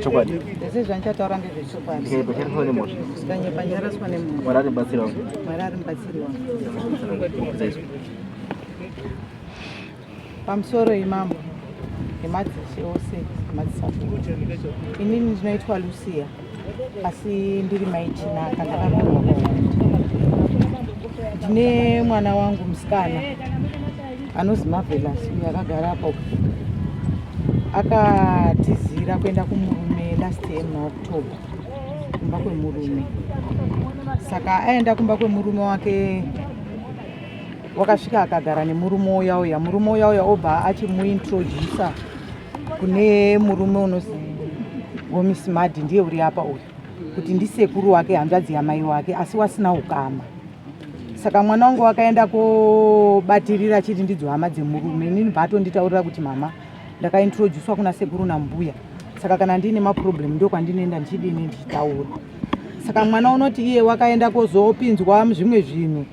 Chokwadi. Zvese zvandichataura ndezvechokwadi. Ndikanyepa ndicharaswa nemhosva. Mwari ari mubatsiri wangu. Mwari ari mubatsiri wangu. Pamusoro imambo nemadzishe ose nemadzisabhuku. Inini ndinoitwa Lucia asi ndiri mai Chinaka ndakaroorwa kwaHondo. Ndine mwana wangu musikana anozi Marvelous uyo akagara apo akatizira kuenda kumurume last year muna October kumba kwemurume. Saka aenda kumba kwemurume wake wakasvika akagara nemurume uya uya murume uya uya obva achimuintroducer kune murume unozi Gomis Madi ndiye uri apa uyu kuti ndisekuru wake hanzvadzi yamai wake asi wasina ukama saka mwana wangu wakaenda kobatirira achiti ndidzo hama dzemurume inini bva atonditaurira kuti mama ndakaintroducwa kuna sekuru nambuya saka kana ndiine maproblem ndo kwandinoenda ndichidini ndichitaura saka mwana unoti iye wakaenda kozopinzwa zvimwe zvinhu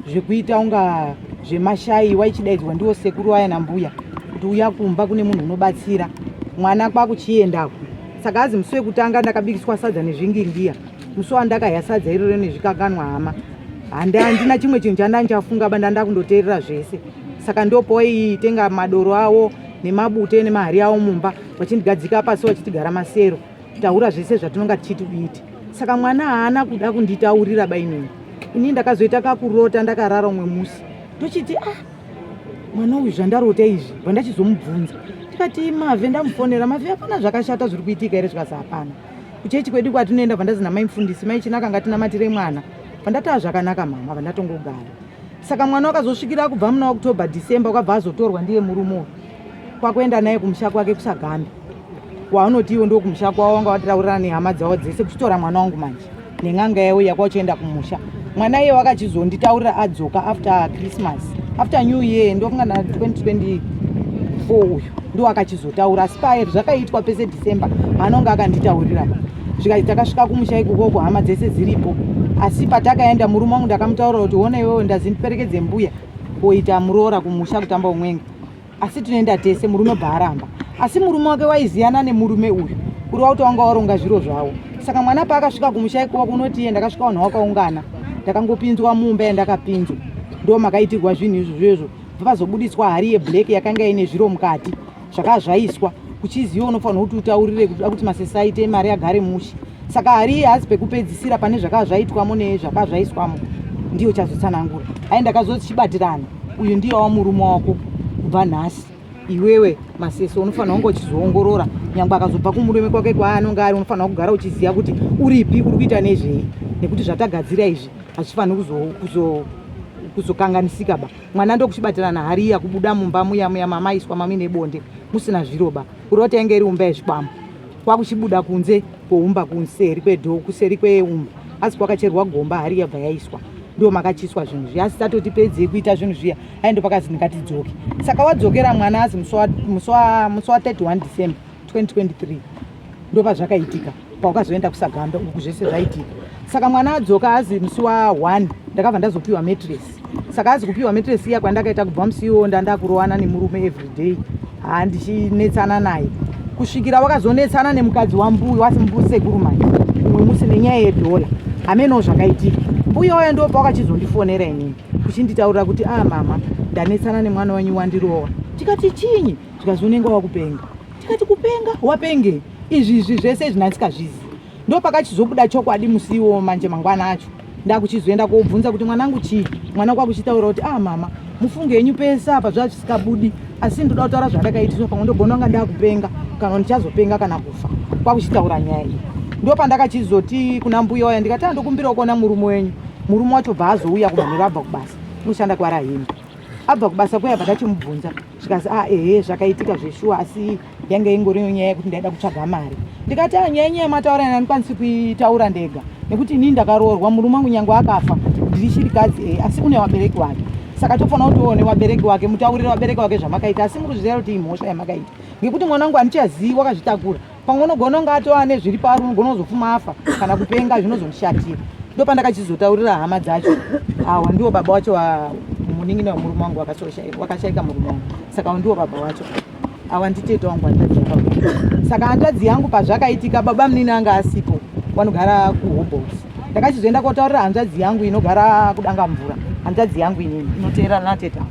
zvekuita unga zvemashayi waichidaidzwa ndiwo sekuru aya nambuya kuti uya kumba kune munhu unobatsira mwana kwakuchiendako saka azi musi wekutanga ndakabikiswa sadza nezvingingiya musi wandakahya sadza iroro nezvikakanwa hama handina chimwe chinhu chandandichafunga ba ndandakundoteerera zvese saka ndopoitenga madoro awo nemabute nemahari awo mumba vachindigadzika pasi vachitigara masero taura zvese zvatinonga tichiti uite saka mwana haana kuda kunditaurira bainini ini ndakazoita kakurota ndakarara umwe musi ndochiti ah mwana uyu zvandarota izvi bva ndachizomubvunza ndikati mavhe ndamufonera mavhe hapana zvakashata zviri kuitika here zvikazi hapana kuchechi kwedu kwatinoenda bva ndazi namai mufundisi mai chinaka ngatinamatire mwana bva ndataa zvakanaka mama bva ndatongogara saka mwana wakazosvikira kubva muna october december wakabva azotorwa ndiye murume uyu kwakuenda naye kumusha kwake kusagambe kwaunoti iwo ndokumusha kwavo wanga wataurirana nehama dzavo dzese kuchitora mwana wangu manje nen'anga yavo yakwachienda kumusha mwana iye wakachizonditaurira adzoka after christmas after new year ndokunga na 2024 uyu ndo akachizotaura asi paye zvakaitwa pese december anonga akanditaurira zvikati takasvika kumusha ikokoko hama dzese dziripo asi patakaenda murume wangu ndakamutaurira kuti hona iwewe ndazindiperekedze mbuya koita muroora kumusha kutamba umwenga asi tinoenda tese murume bva aramba asi murume wake waiziyana nemurume uyu kureva kuti wanga waronga zviro zvavo saka mwana paakasvika kumusha ikoko kunoti iye ndakasvika vanhu vakaungana ndakangopinzwa mumba yandakapinzwa ndo makaitirwa zvinhu izvo zvezvo bva pazobudiswa hari yeblack yakanga ine zviro mukati zvakava zvaiswa kuchiziva unofanira kuti utaurire kuda kuti masesa aite mari agare mushe saka hari iyi hazi pekupedzisira pane zvakava zvaitwamo nezvakava zvaiswamo ndiyo chazotsanangura ai ndakazochibatirana uyu ndiye wamurume wako kubva nhasi iwewe maseso unofanira kunge uchizoongorora nyangwe akazobva kumurume kwake kwaanonge ari unofanira kugara uchiziva kuti uripi uri kuita nezvei nekuti zvatagadzira izvi hazvifaniri kuzokanganisika ba mwana ndokuchibatirana hari iya kubuda mumba muya muya mamaiswa mamuine bonde musina zviro ba kureva kuti yainge iri umba yezvikwambo kwakuchibuda kunze kweumba kuseri kwedho kuseri kweumba asi kwakacherwa gomba hari yabva yaiswa ndo makachiswa zvinhu zviya asi tatoti pedzei kuita zvinhu zviya ai ndo pakazi ndingatidzoke saka wadzokera mwana azi musi wa 31 December 2023 ndo pazvakaitika pawakazoenda kusagamba uku zvese zvaitika saka mwana adzoka azi musi wa 1 ndakabva ndazopiwa mattress saka azi kupiwa mattress iya kwandakaita kubva musi iwowo ndandakurowana nemurume everyday haa ndichinetsana naye kusvikira wakazonetsana nemukadzi wambuyu wasi mbusekuru manje umwe musi nenyaya yedhola hamenowo zvakaitika mbuya uya ndopa wakachizondifonera inini kuchinditaurira kuti a ah, mama ndanetsana nemwana wenyu wandirowa tikati chinyi zvikazi unenge wakupenga tikati kupenga wapenge izvi izvi zvese izvi ndandisingazvizi ndopakachizobuda chokwadi musi iwowo manje mangwana acho ndakuchizoenda kobvunza kuti mwanangu chii mwana kwakuchitaura kuti ah mama mufunge henyu pese apa zvaa zvisikabudi asi ndoda kutaura zvandakaitiswa pamwe ndogona kunga ndakupenga kana ndichazopenga kana kufa kwakuchitaura nyaya iyi ndopandakachizoti kuna mbuya waya ndikati andokumbirawo kuona murume wenyu murume wacho bva azouya kumanheru abva kubasa unoshanda kwarahimi abva kubasa kuya bva ndachimubvunza zvikazi a ah, ehe zvakaitika zveshuwa asi yange ingoriyo nyaya yekuti ndaida kutsvaga mari ndikati a ah, nyaya nyaya mataura ina ndikwanisi kuitaura ndega nekuti inini ndakaroorwa murume wangu nyange akafa ndiri shirikadzi e asi une vabereki wake saka tofanira kuti one vabereki wake mutaurire vabereki wake zvamakaita asi muri kuzviziva kuti imhosva yamakaita ngekuti mwana wangu handichazivi wakazvitakura pamwe unogona kunge atova nezviri paari unogona kuzofuma afa kana kupenga zvinozondishatira ndopandakachizotaurira hama dzacho awa ndiwo baba wacho munin'ina wemurume wangu wakashaika murume wangu saka ndiwo baba wacho. Awa nditete wangu hanzvadzi yababa. Saka hanzvadzi yangu pazvakaitika baba munini anga asipo vanogara kuHobhouse. Ndakachizoenda kotaurira hanzvadzi yangu inogara kudanga mvura. Hanzvadzi yangu inini inoteerana natete angu.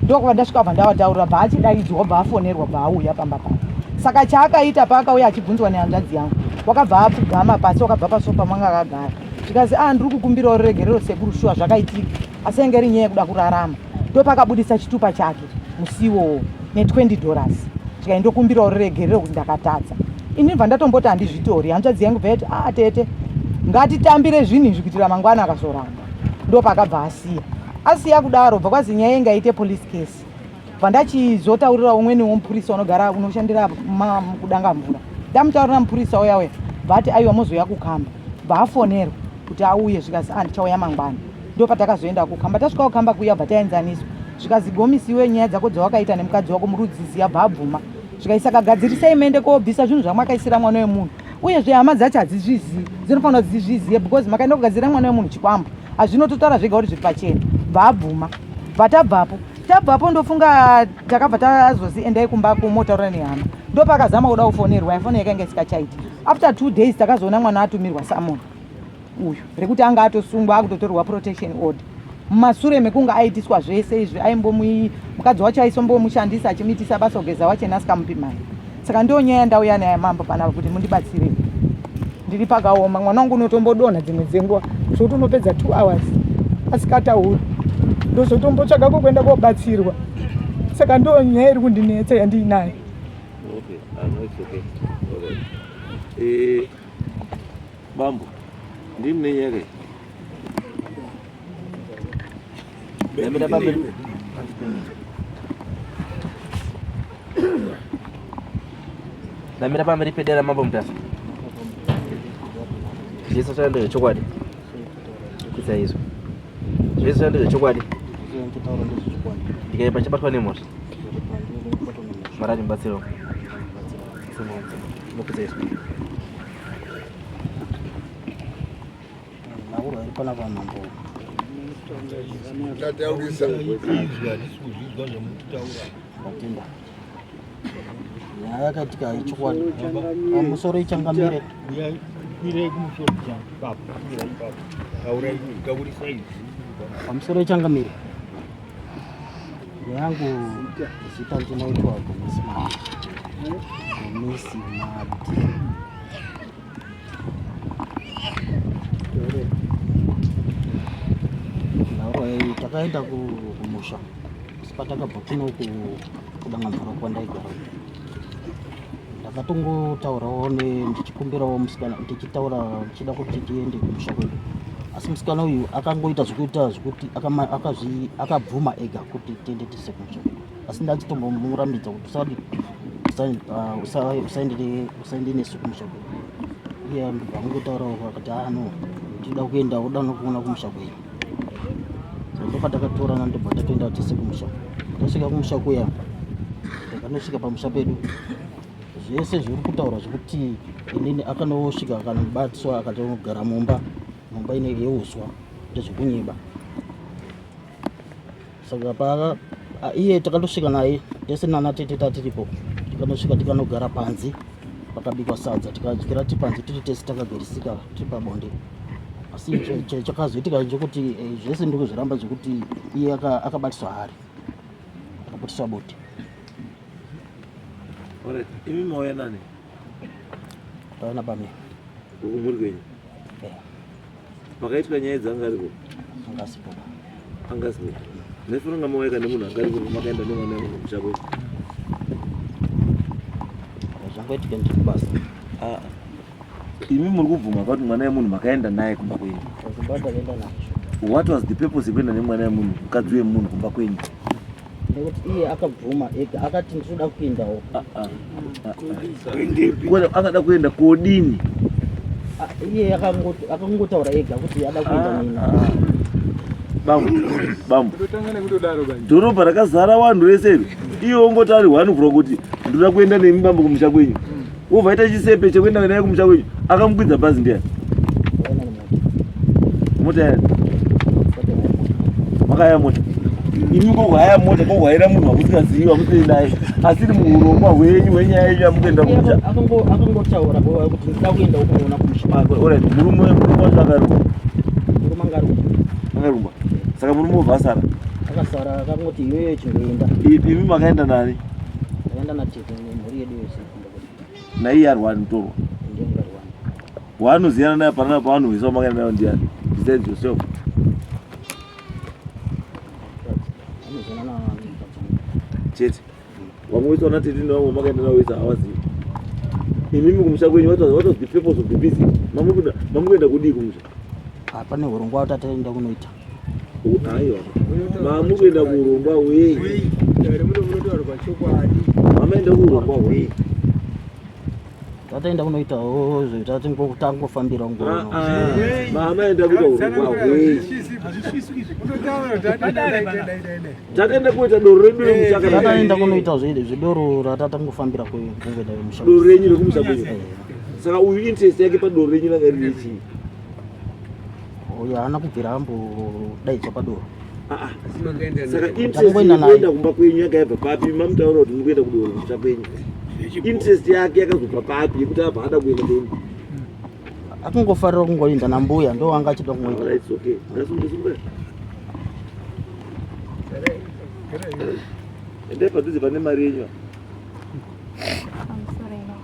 Ndokuva ndasvika bva ndavataurira bva achidaidzwa bva afonerwa bva auya pamba pano. Saka chaakaita paakauya achibvunzwa nehanzvadzi yangu wakabva apfugama pasi wakabva pasofa manga akagara. Zvikazi ah ndiri kukumbirawo ruregerero sekuru shuwa zvakaitika asi yange iri nyaya yekuda kurarama. Ndopakabudisa chitupa chake musi iwowo ne 20 dollars zvikai ndokumbirawo ruregerero kuti ndakatadza. Ini bva ndatomboti handizvitori hanzvadzi yangu bva yati ah tete ngatitambire zvinhu izvi kuitira mangwana akazoramba. Ndopakabva asiya. Asiya kudaro bva kwazi nyaya ingaite police case. Bva ndachizotaurira umweni womupurisa unogara unoshandira kudanga mvura. Ndamutaurira mupurisa uya uya bva ati aiwa mozouya kukamba. Bva afonerwa kuti auye zvikazi ah ndichauya mangwana. Ndopatakazoenda kukamba. Tasvika kukamba kuya bva taenzaniswa. Zvikazi Gomisi iwe nyaya dzako dzawakaita nemukadzi wako murudziziya bva abvuma. Zvikai saka gadzirisai muende kobvisa zvinhu zvamakaisira mwana wemunhu. Uyezve hama dzacho hadzizvizivi. Dzinofanira kuti dzizvizive because makaenda kugadzirira mwana wemunhu chikwambo. Hazvinototaura zvega kuti zviri pachena. Bva abvuma. Bva tabvapo. Tabvapo ndofunga takabva tazozi endai kumba kumotaura nehama. Ndopakazama kuda kufonerwa foni yakanga isikachaiti. After 2 days takazoona mwana atumirwa summon. Uyu rekuti anga atosungwa akutotorerwa protection order. Mumasure mekunge aitiswa zvese izvi aimbomui mukadzi wacho aisombomushandisa achimuitisa basa kugeza wacho asikamupi mari. Saka ndiyo nyaya yandauya nayo mambo panapa kuti mundibatsire. Ndiri pakaoma mwana wangu unotombodonha dzimwe dzenguva zvokuti unopedza 2 hours asikatauri ndozotombotsvaga kokuenda kobatsirwa. Saka ndiyo nyaya iri kundinetsa yandiinayo. Okay, ah, no, it's okay. All right. Eh, bambo, ndimi nenyaya kai? Ndamira pamberi. Ndamira pamberi pedera mambo Mutasa. Zvese zvanga ndezvechokwadi. Kuita izvo. Zvese zvanga ndezvechokwadi. Ndikaipa ndichabatwa nemhosva. Mara ndimubatsirewo. Ndinokudza izvo. Nhaurwa iri panapa mambo. Tataurisa. Ndatenda. Nyaya yakaitika ichokwadi. Pamusoro ichangamire. Pamusoro ichangamire. Yangu zita ndinoitwa Gomisi Madi. Gomisi Madi. Takaenda kumusha asi patakabva kuno kudangamvura kwandaigara ndakatongotaurawo ndichikumbirawo musikana ndichitaura ndichida kuti tiende kumusha kwedu asi musikana uyu akangoita zvekuita zvekuti akabvuma ega kuti tiende tise kumusha kwedu asi ndachitombomurambidza kuti usadi ah, usaende nesu kumusha kwedu iye ndobva angotaurawo akati ano ah, ndinoda kuenda uda nokuona kumusha kwenyu so ndopatakatorana ndobva tatoenda tese kumusha tasvika kumusha kuya takanosvika pamusha pedu zvese zviri kutaura zvekuti inini akanosvika akanobatiswa akatogara mumba mumba ine yeuswa ndezvekunyeba saka pa iye takatosvika naye tese nana tete tatiripo tikanosvika tikanogara panze pakabikwa sadza tikadyira tiri panze tiri tese takagarisika tiri pabonde asi chakazoitika chekuti eh, zvese ndikuzviramba zvekuti iye akabatiswa hari akabatiswa bote. Imi mauya nani? Tauya nabamini. Kumhuri kwenyu? Eh. Makaitwa nyaya dzanga ariko? Anga asipo. Anga asipo. Naifanira kunga mauya kana munhu anga ariko makaenda nemwana wemunhu kumusha kwenyu. Zvangoitika ndiri kubasa. Ah. Imi muri kubvuma kuti mwana wemunhu makaenda naye kumba kwenyu. Kumba takaenda naye. What was the purpose yekuenda nemwana wemunhu mukadzi wemunhu kumba kwenyu? Nekuti iye akabvuma ega akati ndinoda kuendawo. Ah, ah. Akada kuenda kodini? Ah, iye akangotaura ega kuti ada kuenda ah, nini. Ah. Bambo, bambo. Dhorobha rakazara vanhu vese iri. Iye ongoti ari one kura kuti ndoda kuenda nemi bambo kumusha kwenyu. Wobva aita chisepe chekuenda naye kumusha kwenyu. Akamukwidza bhazi ndiyani? Mota yani? Makaya mota. Imi kohwaya mota kohwaira munhu wamusingazivi wamusiri naye asiri muurongwa hwenyu hwenyaya yenyu yamukuenda kumusha. Akangotaura kuti ndida kuenda kunoona kumusha. Ah, alright, murume murume wacho akarumba. Murume anga arumba. Akarumba. Saka murume wobva asara. Akasara akangoti iwewe chingoenda. Imi makaenda nani? Ndakaenda natete nemhuri yedu yose. Naiye arwani mutorwa. Ndiye ngarwani. Waanoziyana naye panana pavanhu wamakaenda nayo ndiani? Besides yourself. Anoziyana na mukadzi wangu. Chete. Vamwe wese vana tete nevamwe vamakaenda navo wese havazivi. Imimi kumusha kwenyu what was the purpose of the visit? Mamukuenda kudii kumusha? Ah, pane hurongwa tataenda kunoita. Aiwa. Mamukuenda kuurongwa hwei? Mamaenda kuurongwa hwei? Tataenda kunoita tangofambira Ah, ah. Mamaenda kuita urongwa hwei? Takaenda kuita doro redu remusha kana Tataenda kunoita zvedoro ratatangofambira kungoenda kumusha. Doro renyu rekumusha kwenyu. Saka uyu interest yake padoro renyu ranga riri chii? Uyu haana kubvira ambodaidzwa padoro. Ah, ah. Saka interest Takangoenda naye. yekuenda kumba kwenyu yanga yabva papi? Mamutaura kuti muri kuenda kudoro kumusha kwenyu. Interest yake yakazobva papi yekuti abva ada kuenda nemi? Akungofarira kungoenda nambuya ndo anga achida kungoita. Alright, it's okay. Ngasunge sunge. Endai padhuze pane mari yenyu. I'm sorry no.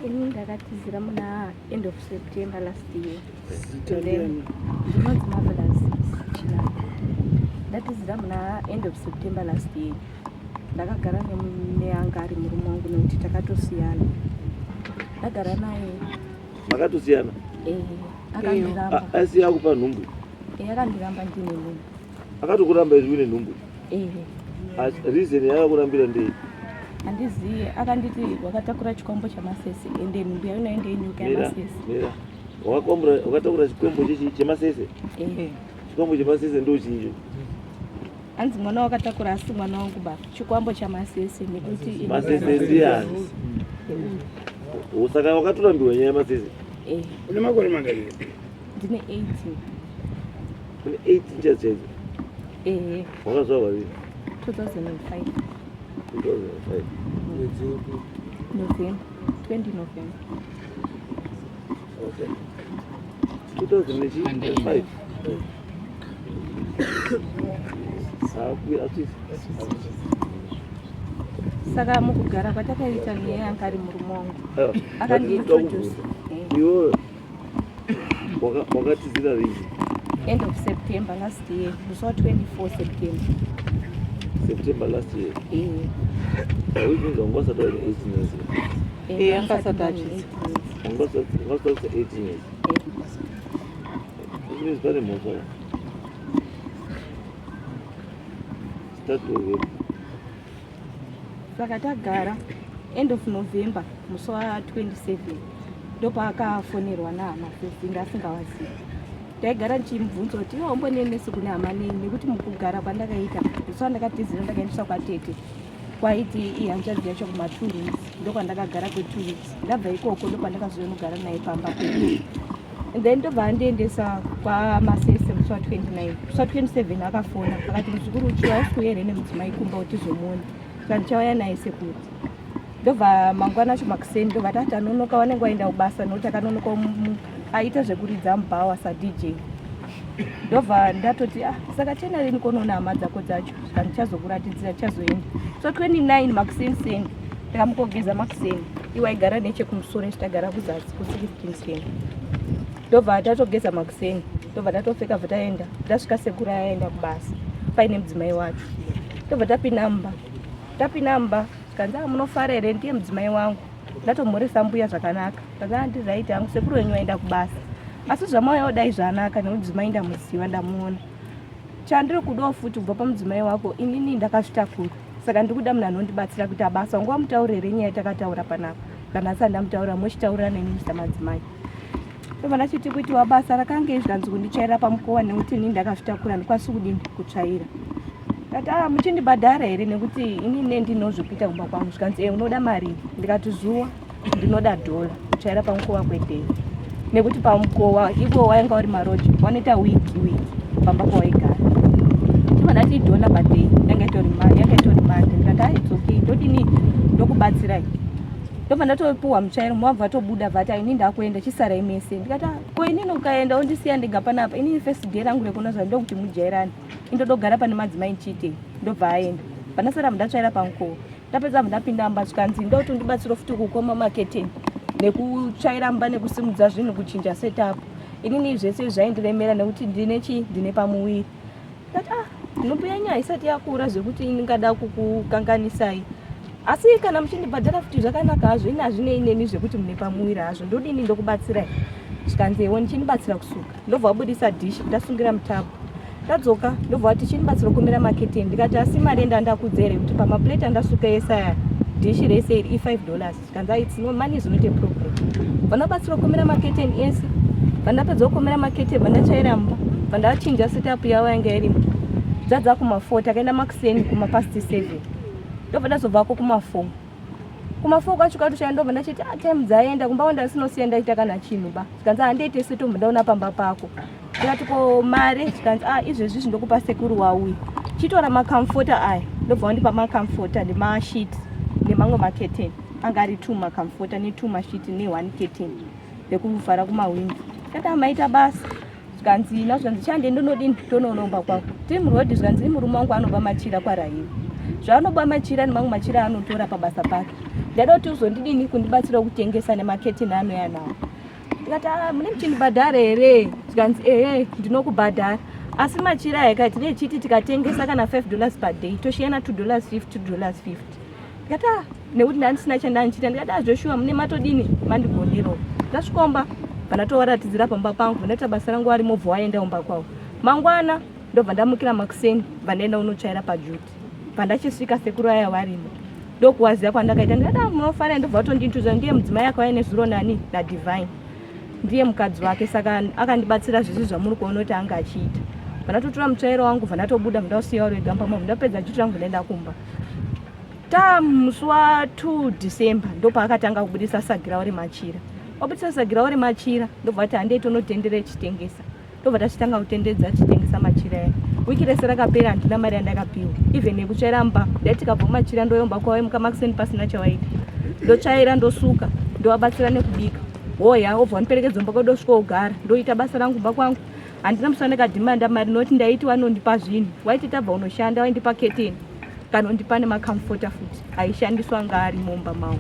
Ini ndakatizira muna end of September last year. Then zvinonzi Marvelous Chinaka. Ndatizira muna end of September last year. Ndakagara neanga ari murume wangu nekuti takatosiyana. Ndagara naye. Makatosiyana? Eh, akandiramba. Asi akupa nhumbu? Eh, akandiramba ndine nhumbu. Akatokuramba izvi uine nhumbu? Eh. Asi reason yaakakurambira ndei? Handizivi, akanditi wakatakura chikombo chamasese ende nhumbu yayo nayo ndeyinyoka Mira, yamasese. mira. Wakatakura chikombo chemasese? Eh. Chikombo chemasese ndo chiicho? Hanzi mwana wakatakura asi mwana wangu ba chikwambo chamasese nekuti Masese ndiyani? Saka wakatorambiwa nyaya yemasese? Eh. Une makore mangani? Ndine 18. Une 18 chaidzo chaidzo? Eh. Wakazvarwa rini? 2005. 2005. November. 20 November. Okay. 2005. Saka mukugara kwatakaita naye anga ari murume wangu. Akandiintroduce. Iwe wakatizira rini? End of September last year. Musi wa 24 September. September last year. Eh. Which means wanga usati waine 18 years. Eh, anga asati achitsa. Wanga usati waita 18 years. Which means pane mhosva. Start with. Saka tagara end of November musi wa 27 ndopaakafonerwa nahama sesi ndasingawazivi. Ndaigara ndichimubvunza kuti iwe wambonenesi kune hama nei nekuti mukugara kwandakaita musi wandakatizira ndakaendeswa kwatete kwaiti ihanzvadzi yacho kuma 2 weeks ndokwandakagara kwe 2 weeks ndabva ikoko ndokwandakazonogara naye pamba kwedu. And then ndobva andiendesa kwaMasese musi wa 29. Musi wa 27 akafona akati muzukuru uchiwa hausi kuuya here nemudzimai kumba kuti tizomuona. Saka ndichauya naye sekuru. Ndobva mangwana acho makuseni ndobva tati anonoka vanenge vaenda kubasa nekuti akanonoka aita zvekuridza mubhawa saDJ. Ndobva ndatoti saka tienda rini kunoona hama dzako dzacho saka ndichazokuratidzira tichazoenda. So 29 makuseni seni ndakamukogeza makuseni iwe aigara nechekumusoro isu tagara kuzasi ku 16 seni. Ndobva tatogeza makuseni ndobva tatopfeka bva taenda tasvika sekuru aenda kubasa paine mudzimai wacho. Ndobva tapinda mumba. Tapinda mumba zvikanzi munofara here ndiye mudzimai wangu. Ndatomhoresa mbuya zvakanaka. Zvikanzi ndiraiti hangu sekuru wenyu aenda kubasa. Asi zvamauya dai zvanaka nekuti mudzimai ndamuziva ndamuona. Chandiri kudawo futi kubva pamudzimai wako inini ndakazvitakura. Saka ndiri kuda munhu anondibatsira kuita basa. Wangu wamutaurira here nyaya yatakataura panapa? Kana asati ndamutaurira mochitaurira neni samadzimai. Ndobva ndachiti kuitiwa basa rakange zvikanzi kunditsvaira pamukova nekuti inini ndakazvitakura ndikwanisi kudini kutsvaira. Ndati muchindibhadhara here nekuti inini ndinozvikuita kumba kwangu. Zvikanzi unoda mari? Ndikati zuwa ndinoda dhola kutsvaira pamukova kwedhei. Nekuti pamukova ivo wainga uri maroji wanoita wiki wiki pamba pawaigara. Ndati idollar per day, yanga itori mari, yanga itori mari. Ndikati ah, it's okay, ndodini, ndokubatsirai. Ndobva ndatopuwa mutsvairo, mubva vatobuda vati ini ndakuenda, chisarai mese. Ndikati ah, ko inini ukaenda ondisiya ndega panapa, inini first day rangu rekuona zva ndokuti mujairani, indodogara pane madzimai ndichiitei. Ndobva aenda, pandasara ndatsvaira pamukova. Ndapedza ndapinda mumba zvikanzi ndokuti undibatsire futi kukoma maketeni nekutsvaira mumba nekusimudza zvinhu kuchinja setup. Inini zvese zvaindiremera nekuti ndine chii, ndine pamuviri. Ndati ah, nhumbu yenyu haisati yakura zvekuti ndingada kukukanganisai, asi kana muchindibhadhara futi zvakanaka hazvo, ini hazvinei neni zvekuti mune pamuviri hazvo, ndodini ndokubatsirai. Zvikanzi ewo ndichindibatsira kusuka. Ndobva wabudisa dish ndasungira mutapu. Ndadzoka ndobva wati chindibatsira kukomera maketeni. Ndikati asi mari yandandakudza here kuti pamaplate andasuka ese aya dish rese iri i5 dollars. Zvikanzi it's no money is not a problem. Vandabatsira kukomera maketeni ese. Vandapedza kukomera maketeni vandatsvaira mumba. Vandachinja setup yavo yanga irimo. Dzadza kuma4 takaenda makuseni kuma past 7. Ndobva ndazobvako kuma4. Kuma4 kwacho kwatoshaya ndobva ndachiti ah, time dzaenda kumba kwanda sinosiya ndaita kana chinhu ba. Zvikanzi handiite setombo ndaona pamba pako. Ndikati ko mari? Zvikanzi ah, izvezvi izvi ndokupa sekuru wauya. Chitora makamfota aya. Ndobva wandipa makamfota nemasheet nemamwe maketeni. Anga ari 2 makamfota ne2 masheet ne1 curtain rekuvhara kumahwindo. Ndikati ah, maita basa. Zvikanzi na zvikanzi chande ndonodini tononomba kwako. Tiri muroad zvikanzi murume wangu anoba machira kwaRahiwa. Zvaanoba machira nemamwe machira anotora pabasa pake. Ndaida kuti uzondidini kundibatsira kutengesa nemaketeni anouya nawo. Ndikati ah, mune muchindibhadhara here? Zvikanzi ehe ndinokubhadhara. Asi machira aya kati nechiti tikatengesa kana 5 dollars per day toshiyana 2 dollars 50 2 dollars 50. Ndikati ah, nekuti ndandisina chandandichiita. Ndikati ah, Joshua mune matodini mandigonero. Ndasvikomba pandatovaratidzira pamba pangu ndaita basa rangu arimo bva waenda kumba kwavo. Mangwana ndobva ndamukira makuseni bva ndaenda kunotsvaira pajuti. Pandachisvika sekuru aya varimo ndokuwaziva kwandakaita. Ndikati ah, munofara ndobva vatondintuza ndiye mudzimai akauya nezuro nani naDivine ndiye mukadzi wake, saka akandibatsira zvese zvamuri kuona kuti anga achiita. Pandatotora mutsvairo wangu bva ndatobuda ndausiya uri wega mumba ndapedza juti rangu ndaenda kumba. Ta musi wa 2 December ndopaakatanga kubudisa sagirawo remachira. Wabudisa sagirawo remachira ndobva ati handei tonotendera ichitengesa. Ndobva tachitanga kutendedza tichitengesa machira aya. Wiki rese rakapera handina mari yandakapiwa. Even yekutsvaira mba ndaiti kabva machira ndoyomba kwavo muka makuseni pasina chawaita. Ndotsvaira ndosuka ndovabatsira nekubika. Hoya wobva wandiperekedza mumba kwedu osvika ogara ndoita basa rangu kumba kwangu. Handina musi wandakadhimanda mari nokuti ndaiti vanondipa zvinhu. Waiti tabva unoshanda waindipa keteni kana undipa nemakamfota futi aishandiswa anga ari mumba mangu.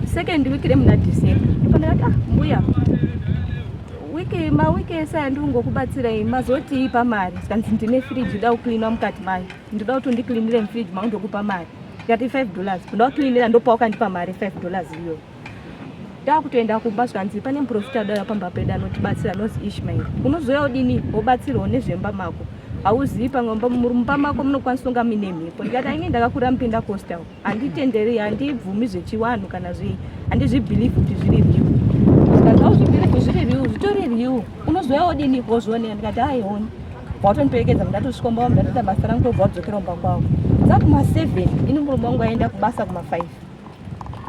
Second week remuna December ndopandakati ah mbuya wiki mawiki ese aya ndiri kungokubatsirai mazotii pamari. Zvikanzi ndine firiji ndoda kuklinwa mukati mayo, ndoda kuti undiklinire mufiriji mangu ndokupa mari. Ndikati 5 dollars ndoda kuklinira ndopa wakandipa mari 5 dollars iyoyo. Ndakutoenda kumba zvikanzi pane muprofita adauya pamba pedu anotibatsira anozi Ishmael. Unozouya udini wobatsirwawo nezvemba mako. Hauzivi pamwe mumba mako munokwanisa kunga muine mhepo. Ndikati ini ndakakura muPentecostal. Handitenderi, handibvumi zvechiwanhu kana zvei. Handizvibhilivhi kuti zviri real. Zvikanzi hauzvibhilivhi zviri real, zvitori real. Unozouya wodini wozvionera. Ndikati haioni. Watondiperekedza ndatosvika kumba ndatoita basa rangu ndobva wadzokera kumba kwavo. Dzakuma 7 ini murume wangu aenda kubasa kuma 5.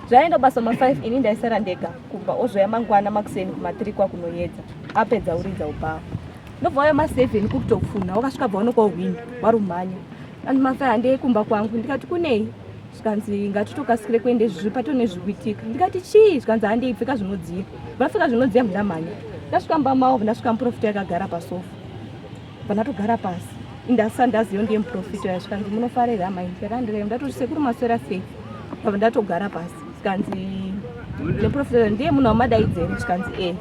Zvaenda kubasa kuma 5 ini ndaisara ndega kumba ozouya mangwana makuseni kuma 3 kwakunoyedza apedza uridza ubhawa. Ndobva wauya ma 7 kukutopfunha wakasvika bva unoka hwindi warumhanya. Andi mafa handei kumba kwangu ndikati kunei? Zvikanzi ngatitokasikire kuenda izvi pato nezvikuitika. Ndikati chii? Zvikanzi handei pfeka zvinodziya. Vapfeka zvinodziya ndamhanya. Ndasvika mumba mavo ndasvika muprofita akagara pasofa. Pandatogara pasi ndasa ndaziyo ndiye muprofita uya. Zvikanzi munofara here amai? Ndikati handirei. Ndatoti sekuru maswera sei? Pabva ndatogara pasi. Zvikanzi nemuprofita ndiye munhu wamadaidzeri? Zvikanzi eh.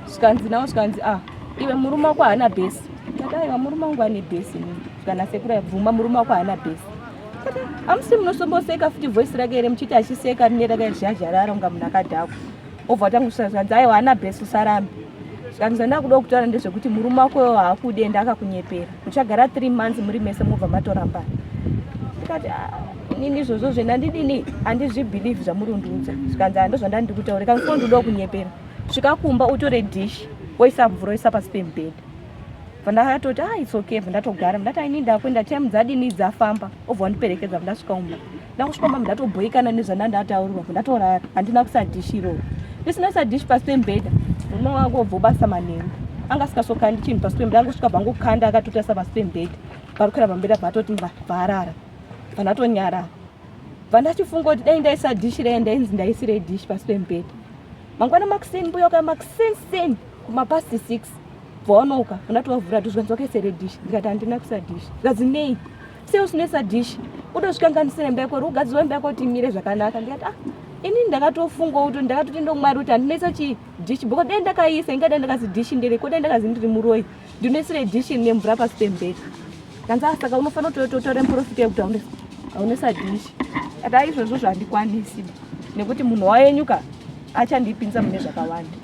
Zvikanzi nawo zvikanzi ah iwe murume wako haana bhesi. Ndikati aiwa murume wangu ane bhesi. Zvikanzi sekuru bvuma murume wako haana bhesi. Amusi munosomboseka futi voice rake here muchiti achiseka rine rakazhazharara kunga munhu akadhakwa. Obva watanga kusvika zvikanzi aiwa haana bhesi usarambe. Zvikanzi zvandakuda kutaura ndezvekuti murume wako haakude ende akakunyepera. Muchagara 3 months muri mese mobva matorambana. Ndikati ah, inini izvozvo zvena handidini handizvibhilivhi zvamuri kundiudza. Zvikanzi ah, ndozvandandi kutaura. Kanzi ko ndinoda kunyepera. Svika kumba utore dish woisa mvura woisa pasi pemubhedha. Vandakatoti ah it's okay ndatogara ndati ini ndakuenda time dzadini dzafamba obva wandiperekedza ndasvika kumba. Ndakusvika kumba ndatobhoikana nezvandandataurwa ndatorara handina kuisa dish iroro. Ndisina kuisa dish pasi pemubhedha murume wangu obva obasa manheru anga asingasokandi chinhu pasi pemubhedha angosvika bva angokanda akatotarisa pasi pemubhedha. Parikwira pamberi bva atoti mba bvarara. Bva ndatonyarara. Bva ndachifunga kuti dai ndaisa dhishi raya ndainzi ndaisirei dhishi pasi pemubhedha. Mangwana makuseni mbuya wakauya makuseni seni kumapast 6 bva wanoka undatovavhura to zvikanzi wakaisirei dhishi ndikati handina kuisa dhishi zvikanzi nei sei usinoisa dhishi utozvikanganisira imba yako uri imba yako kuti imire zvakanaka ndikati ah ini ndakatofunga kuti ndakatoti ndomwari kuti handinoisa chii dhishi because dai ndakaisa ingadai ndakazi dhishi ndere ko dai ndakazi ndiri muroyi ndinoisire dhishi rine mvura pasi pemubhedha kanzi ah saka unofanira kutotora muprofita yekuti aunesa dhishi ati aizvozvo zvandikwanisi nekuti munhu wayenyuka achandipinza mune zvakawanda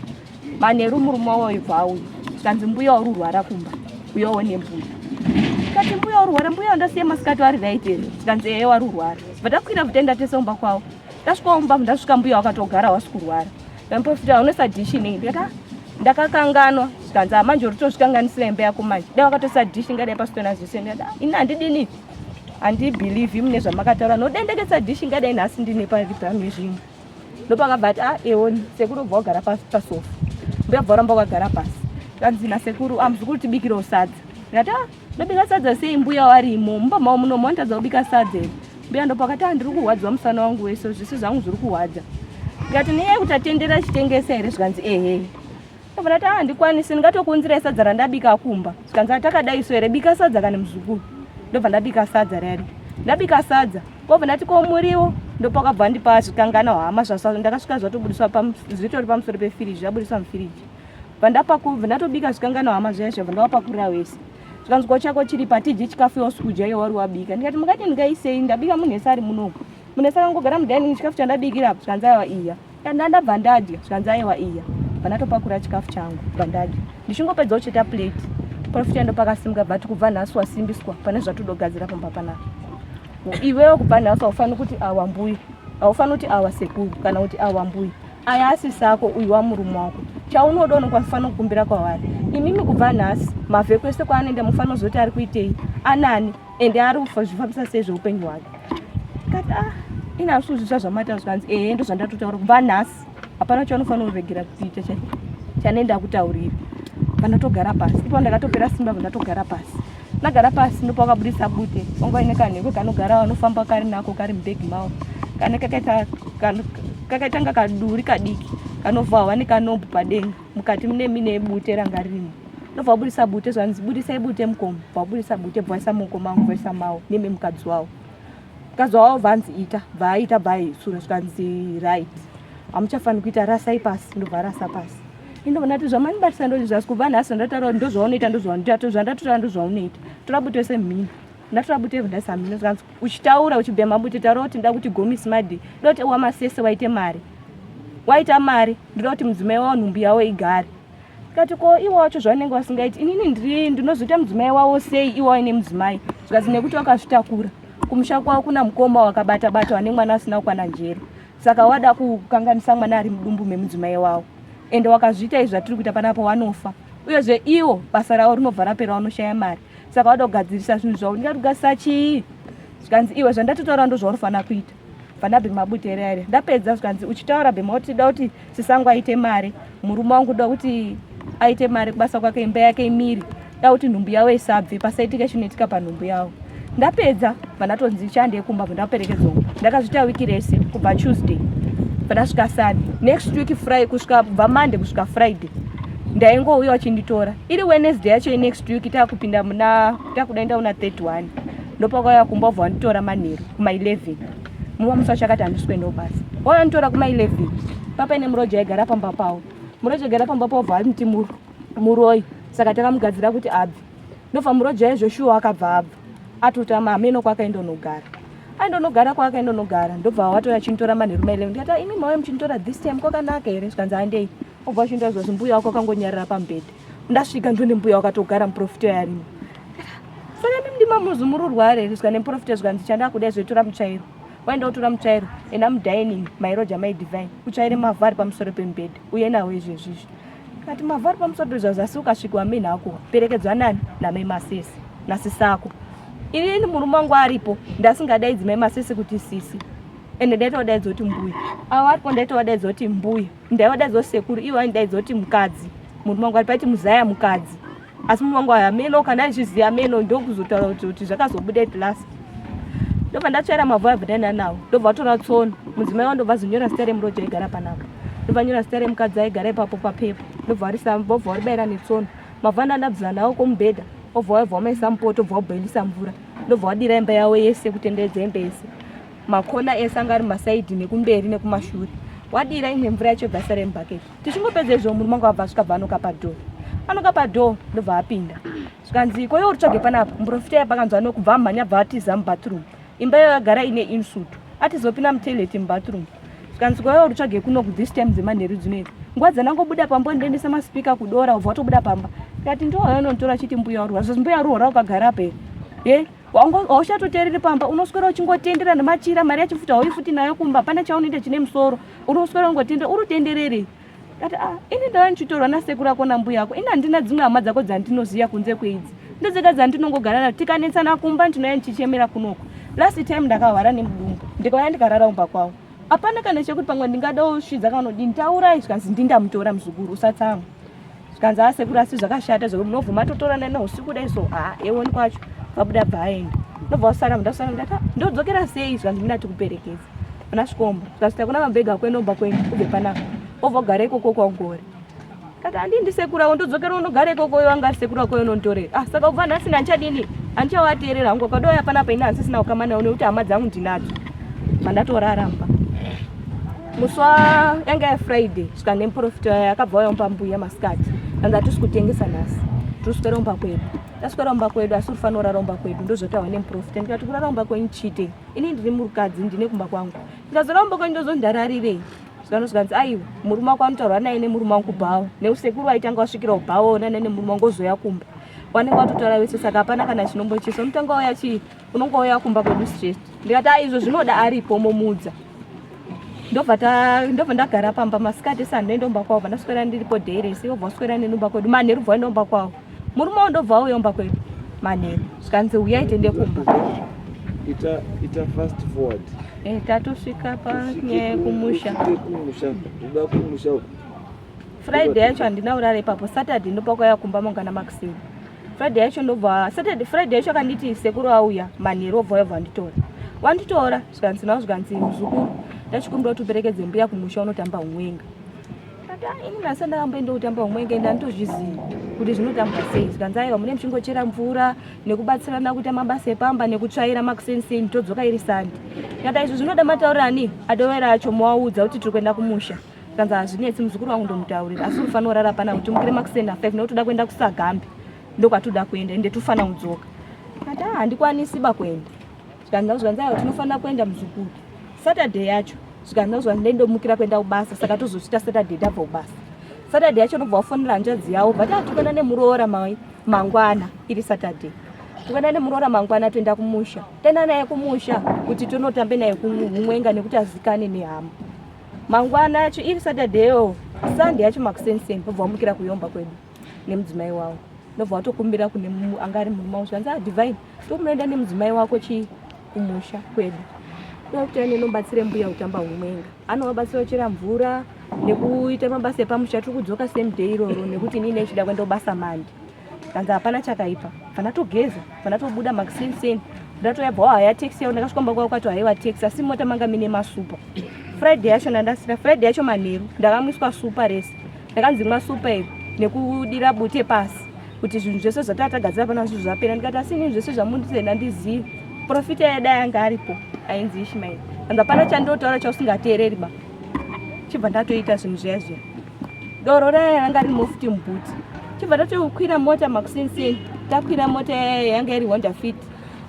manheru murume wayo ibva auya kanzi mbuya uri urwara kumba uyawo nembuya kati mbuya urwara mbuya wandasiya masikati wari right here tikanzi ehe wari urwara bva takwira vutaenda tese umba kwavo tasvika umba ndasvika mbuya wakatogara wasi kurwara ndamuprofita unoisa dishi nei ndikati ah, ndakakanganwa zvikanzi ah, manje uri tozvikanganisira imba yako manje dai wakatoisa dishi ingadai pasitona zvese ndikati ah, ini handidini handibhilivhi mune zvamakataura nodendeketsa dishi ingadai nhasi ndine pari zvimwe ndopakabva ati ah eoni sekuru obva wagara pasofa mbuya bva waramba wakagara pasi kanzi nasekuru ah muzukuru tibikirewo sadza ndikati ah ndobika sadza sei mbuya warimo mumba mavo muno monitadza kubika sadza here mbuya ndopakati ah ndiri kurwadziwa musana wangu wese zvese zvangu zviri kurwadza ndikati nenyaya yekuti atendera chitengesa here zvikanzi ehe ndobva ndati ah handikwanisi ndingatokuunzirai sadza randabika kumba zvikanzi atakadaiso here bika sadza kani muzukuru ndobva ndabika sadza rari ndabika sadza kwobva ndati ko muriwo ndopakabva ndipa zvikangana hama zvasa ndakasvika zvatobudiswa zvitori pamusoro pefiriji zvabudiswa mufiriji bva ndapakubva ndatobika zvikangana hama zviya zvabva ndavapakurira wese zvikanzi ko chako chiri patidyi chikafu yausi kudya iyo wari wabika ndikati mukati ndingaisei ndabika munhu ese ari munomu munhu ese akangogara mudining chikafu chandabikira apo zvikanzi aiwa iya Kana ndabva ndadya zvikanzi aiwa iya bva ndatopakura chikafu changu bva ndadya ndichingopedza kucheta plate profita ndopakasimuka bva kubva nhasi wasimbiswa pane zvatodogadzira pamba panapa iwewe kubva nhasi haufaniri kuti awa mbuya haufaniri kuti awa sekuru kana kuti awa mbuya aya asisi ako uyu wamurume wako chaunoda unofanira kukumbira kwavari imimi kubva nhasi mavhe kwese kwaanoenda mufanira kuzoti ari kuitei anani ende ari kuzvifambisa sei zveupenyu hwake kati ah ini handisi kuzvitsva zvamaita zvikanzi ehe ndozvandatotaura kubva nhasi hapana chaunofanira kuregera kuita chanenda kutaurira pandatogara pasi ipo ndakatopera simba pandatogara pasi ndagara pasi ndopa wakabudisa bute wanga uine kanhekwe kanogara vanofamba kari nako kari mubhegi mawo kane kakaita kakaita nga kaduri kadiki kanovhahwa nekanombu padenga mukati mune mine bute ranga ririmo ndobva wabudisa bute zvanzi budisai bute mukoma bva wabudisa bute bva waisa muoko mangu vaisa mawo neme mukadzi wawo mukadzi wawo bvanzi ita bva aita bva aisura zvikanzi right hamuchafaniri kuita rasai pasi ndobva rasa pasi indobva ndati zvamanibatisa ndozvi zvasi kubva nhasi ndataura ndozvaunoita ndozvaunoita zvandatotaura ndozvaunoita tora bute semhino ndatora bute ndaisa mhino zvikanzi uchitaura uchibhema bute taura kuti nda kuti gomisi madi ndoda kuti wamasese waite mari waita mari ndoda kuti mudzimai wavo nhumbu yavo igare Kati ko iwo wacho zvavanenge vasingaiti inini ndiri ndinozoita mudzimai wavo sei iwo aine mudzimai zvikanzi nekuti wakazvitakura kumusha kwavo kuna mukoma wakabata bata wane mwana asina kukwana njere saka wada kukanganisa mwana ari mudumbu memudzimai wavo ende wakazviita izvi zvatiri kuita panapa wanofa uyezve iwo basa ravo rinobva rapera wanoshaya mari saka wada kugadzirisa zvinhu zvavo ndingati kugadzirisa chii zvikanzi iwe zvandatotaura ndozvaunofanira kuita Vana bhema bute here ndapedza zvikanzi uchitaura bhema kuti da kuti sisangu aite mari murume wangu da kuti aite mari kubasa kwake imba yake imiri da kuti nhumbu yavo isabve pasaitika chinoitika panhumbu yavo ndapedza vandatonzi chande kumba bvandaperekedzwa ndakazviita wiki rese kubva tuesday bvandasvika sunday next week friday kusvika kubva monday kusvika friday ndaingouya vachinditora iri wednesday yacho yenext week takupinda muna takudaenda una 31 ndopakauya kumba obva wanditora manheru kuma 11 mumwe musi wacho akati handisi kuendawo basa wauya nditora kuma 11 papaine muroji aigara pamba pawo muroji aigara pamba pawo bva amuti muroyi saka takamugadzira kuti abve ndobva muroji aizvo shuwa akabva abva atotama hameno kwaakaenda unogara aindonogara kwaakaenda unogara ndobva watouya achinditora manheru ma 11 ndikati ah, imi mauya muchinditora this time kwakanaka here zvikanzi handei obva achinditora zvazi mbuya wako akangonyarara pamubhedha ndasvika ndone mbuya wakatogara muprofita yarimo saka imi ndima muzi mururware here zvikanzi nemuprofita zvikanzi chandakuda zvetora mutsvairo waenda utora mutsvairo enda mudining mairoja mai divine utsvaire mavhu ari pamusoro pemubhedha uye nawo izvezvizvi kati mavhu ari pamusoro pezvazvo asi ukasvikwa mini hako perekedzwa nani namai masesi nasisako inini murume wangu aripo ndasingadaidzi mai masesi kuti sisi ende ndaitodaidza kuti mbuya avo aripo ndaitovadaidza kuti mbuya ndaivadaidza kuti sekuru ivo vaindidaidza kuti mukadzi murume wangu ari paiti muzaya mukadzi Asi murume wangu aya meno kana aizviziva meno ndokuzotaura kuti kuti zvakazobuda at last. Ndobva ndatsvaira mavhu ayo bva nawo. Ndobva vatora tsono. Mudzimai wangu ndobva azonyora zita remuroja aigara panapa. Ndobva nyora zita remukadzi aigara ipapo papepa. Ndobva varisa vobva varibayira netsono. Mavhu andandabvisa nawo kumubhedha. Obva wabva wamaisa mupoto obva wabhoilisa mvura. Ndobva wadira imba yavo yese kutenderedza imba yese. Makona ese anga ari masaidhi nekumberi nekumashure. Wadira imwe mvura yacho yobva yasara yemubhaketi. Tichingopedza izvo murume wangu abva asvika bva anoka padhoo. Anoka padhoo ndobva apinda. Zvikanzi ko iwe uri tsvage panapa? Muprofita yapa akanzwa nokubva amhanya bva atiza mubathroom. Imba iyo yagara ine insuit. Atizopinda mutoilet mubathroom. Zvikanzi ko iwe uri tsvage kuno this time dzemanheru dzino idzi. Nguva dzandangobuda pamba ndoendesa maspeaker kudora ubva watobuda pamba. Ndikati ndiwo waunonditora achiti mbuya waroora. Zvozi mbuya roora ukagara apa here? Eh? Hauchatoteereri pamba unoswera uchingotendera nemachira mari yacho futi hauyi futi nayo kumba hapana chaunoita chine musoro unoswera ungotendera uri utendererei ndati ah ini ndava ndichitorwa nasekuru ako nambuya ako ini handina dzimwe hama dzako dzandinoziva kunze kweidzi ndodzega dzandinongogara nadzo tikanetsana kumba ndinouya ndichichemera kunoko last time ndakahwara nemudumbu ndikauya ndikarara umba kwavo hapana kana chekuti pamwe ndingadawo svidza kana udini taurai zvikanzi ndindamutora muzukuru usatsamwa zvikanzi asekuru asi zvakashata zvekuti munobvuma totorana neusiku kudai so haa ewoni kwacho vabuda bva aenda ndobva wasara ndasara ndati ndodzokera sei zvikanzi mina tikuperekedza pana svikomba zvikanzi takuna mabhegi ako endomba kwenyu ubve panapa obva ugara ikoko kwangori kati handii ndisekuru avo ndodzokera unogara ikoko uyo anga ari sekuru ako unonditorera ah saka kubva nhasi ndandichadini handichawateerera hangu akadouya panapa ini handisisina ukama nawo nekuti hama dzangu ndinadzo mandatoraramba musi wa yanga yafriday svika nemuprofita akabva auya mumba mbuya masikati anzi hatisi kutengesa nhasi tiri kuswera mumba kwedu taswera mumba kwedu asi urifanira kurara mumba kwedu ndozvotaurwa nemuprofita ndikati kurara mumba kwenyu chite ini ndiri murukadzi ndine kumba kwangu ndikazorara mumba kwenyu ndozondararirei zvikano zvikanzi aiwa murume wako anotaurwa naye nemurume wangu kubhawa neusekuru waitanga wasvikira kubhawa onana nemurume wangu ozoya kumba wanenge watotaura wese saka hapana kana chinombochisa unotanga wauya chii unonga wauya kumba kwedu straight ndikati a izvo zvinoda aripo momuudza ndobva ndagara pamba masikati ese handoenda kumba kwavo vandaswera ndiripo day rese vobva vaswera neni kumba kwedu manheru bva vaenda kumba kwavo murume wavo ndobva auya kumba kwedu manheru zvikanzi huyai tiende kumba ita ita fast forward eh tatosvika panyaya yekumusha kumusha ndoda kumusha uku Friday yacho handina kurara ipapo Saturday ndopakauya kumba mangwana makuseni Friday yacho ndobva Saturday Friday yacho akanditi sekuru auya manheru obva auya vanditora wanditora zvikanzi nawo zvikanzi muzukuru ndachikumbira kuti uperekedze mbuya kumusha unotamba umwenga kati ah, ini nhasi ndakamboenda kutamba umwenga ende anditozvizivi kuti zvinotambwa sei zvikanzi aiwa mune muchingochera mvura nekubatsirana kuita mabasa epamba nekutsvaira makuseniseni todzoka iri sandi kati izvo zvinoda matauriro ani adovera acho mowaudza kuti tiri kuenda kumusha zvikanzi hazvinetsi muzukuru wangu ndomutaurira asi unofanira kurara pana kuti mukire makuseni a5 nekuti toda kuenda kusagambe ndokwatoda kuenda ende tofanira kudzoka kati ah handikwanisi ba kuenda zvikanzi zvikanzi aiwa tinofanira kuenda muzukuru saturday yacho zvikanzi zvikanzi ndendomukira kuenda kubasa saka tozosvita saturday tabva kubasa saturday yacho unobva wafonera hanzvadzi yavo but ah tikuenda nemuroora mai mangwana iri saturday tikuenda nemuroora mangwana toenda kumusha toenda naye kumusha kuti tonotambe naye kumwenga nekuti azikane nehama mangwana yacho iri saturday yo sunday yacho makuseniseni vobva vamukira kuyomba kwedu nemudzimai wavo ndobva watokumbira kune anga ari murume wangu zvikanzi ah divine tomunoenda nemudzimai wako chii kumusha kwedu ndokuti aine nobatsire mbuya kutamba humwenga anovabatsira kuchera mvura nekuita mabasa epamusha tiri kudzoka same day iroro nekuti inini nechida kuenda kubasa mandi kanzi hapana chakaipa fana togeza fana tobuda makuseniseni ndatoyabva wahaya taxi yavo ndakasvika mumba kwavo kwato haiwa taxi asi mota manga mine masupa friday yacho nandasira friday yacho manheru ndakamwiswa supa rese ndakanzi mwa supa iri nekudira bute pasi kuti zvinhu zvese zvataa tagadzira pana zvinhu zvapera ndikati asi inini zvese zvamundisenda ndizivi profita yada yanga aripo ainzi ishmael and hapana chandotaura chausingateereri ba chibva ndatoita zvinhu zviya zviya doro raya ranga riri mofuti mubhuti chibva tatokwira mota makuseniseni takwira mota yaya yanga iri honda fit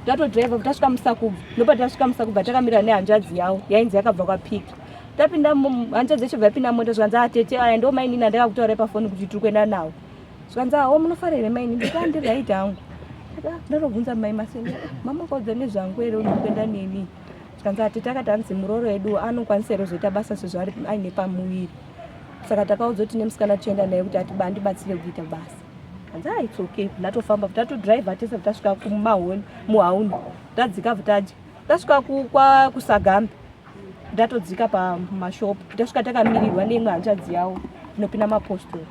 tatodriver tasvika musakubva ndopa tasvika musakubva takamira nehanzvadzi yavo yainzi yakabva kwapiki tapinda hanzvadzi yacho bva yapinda mota zvikanzi atete aya ndo mainini andakakutaurai pafoni kuti tiri kuenda nawo zvikanzi awo munofara here mainini ndikati andiright hangu ndatobvunza mai maseni mama kaudza nezvangu here unokuenda neni zvikanzi atete akati hanzi murooro edu anokwanisa here kuzoita basa sezvo ari aine pamuviri saka takaudza kuti nemusikana tichienda naye kuti andibatsire kuita basa hanzi ah its okay ndatofamba tatodriver tese tasvika kumahoni muhauni tadzika vutadya tasvika kusagambe ndatodzika pamashop tasvika takamirirwa neimwe hanzvadzi yavo inopinda mapostori.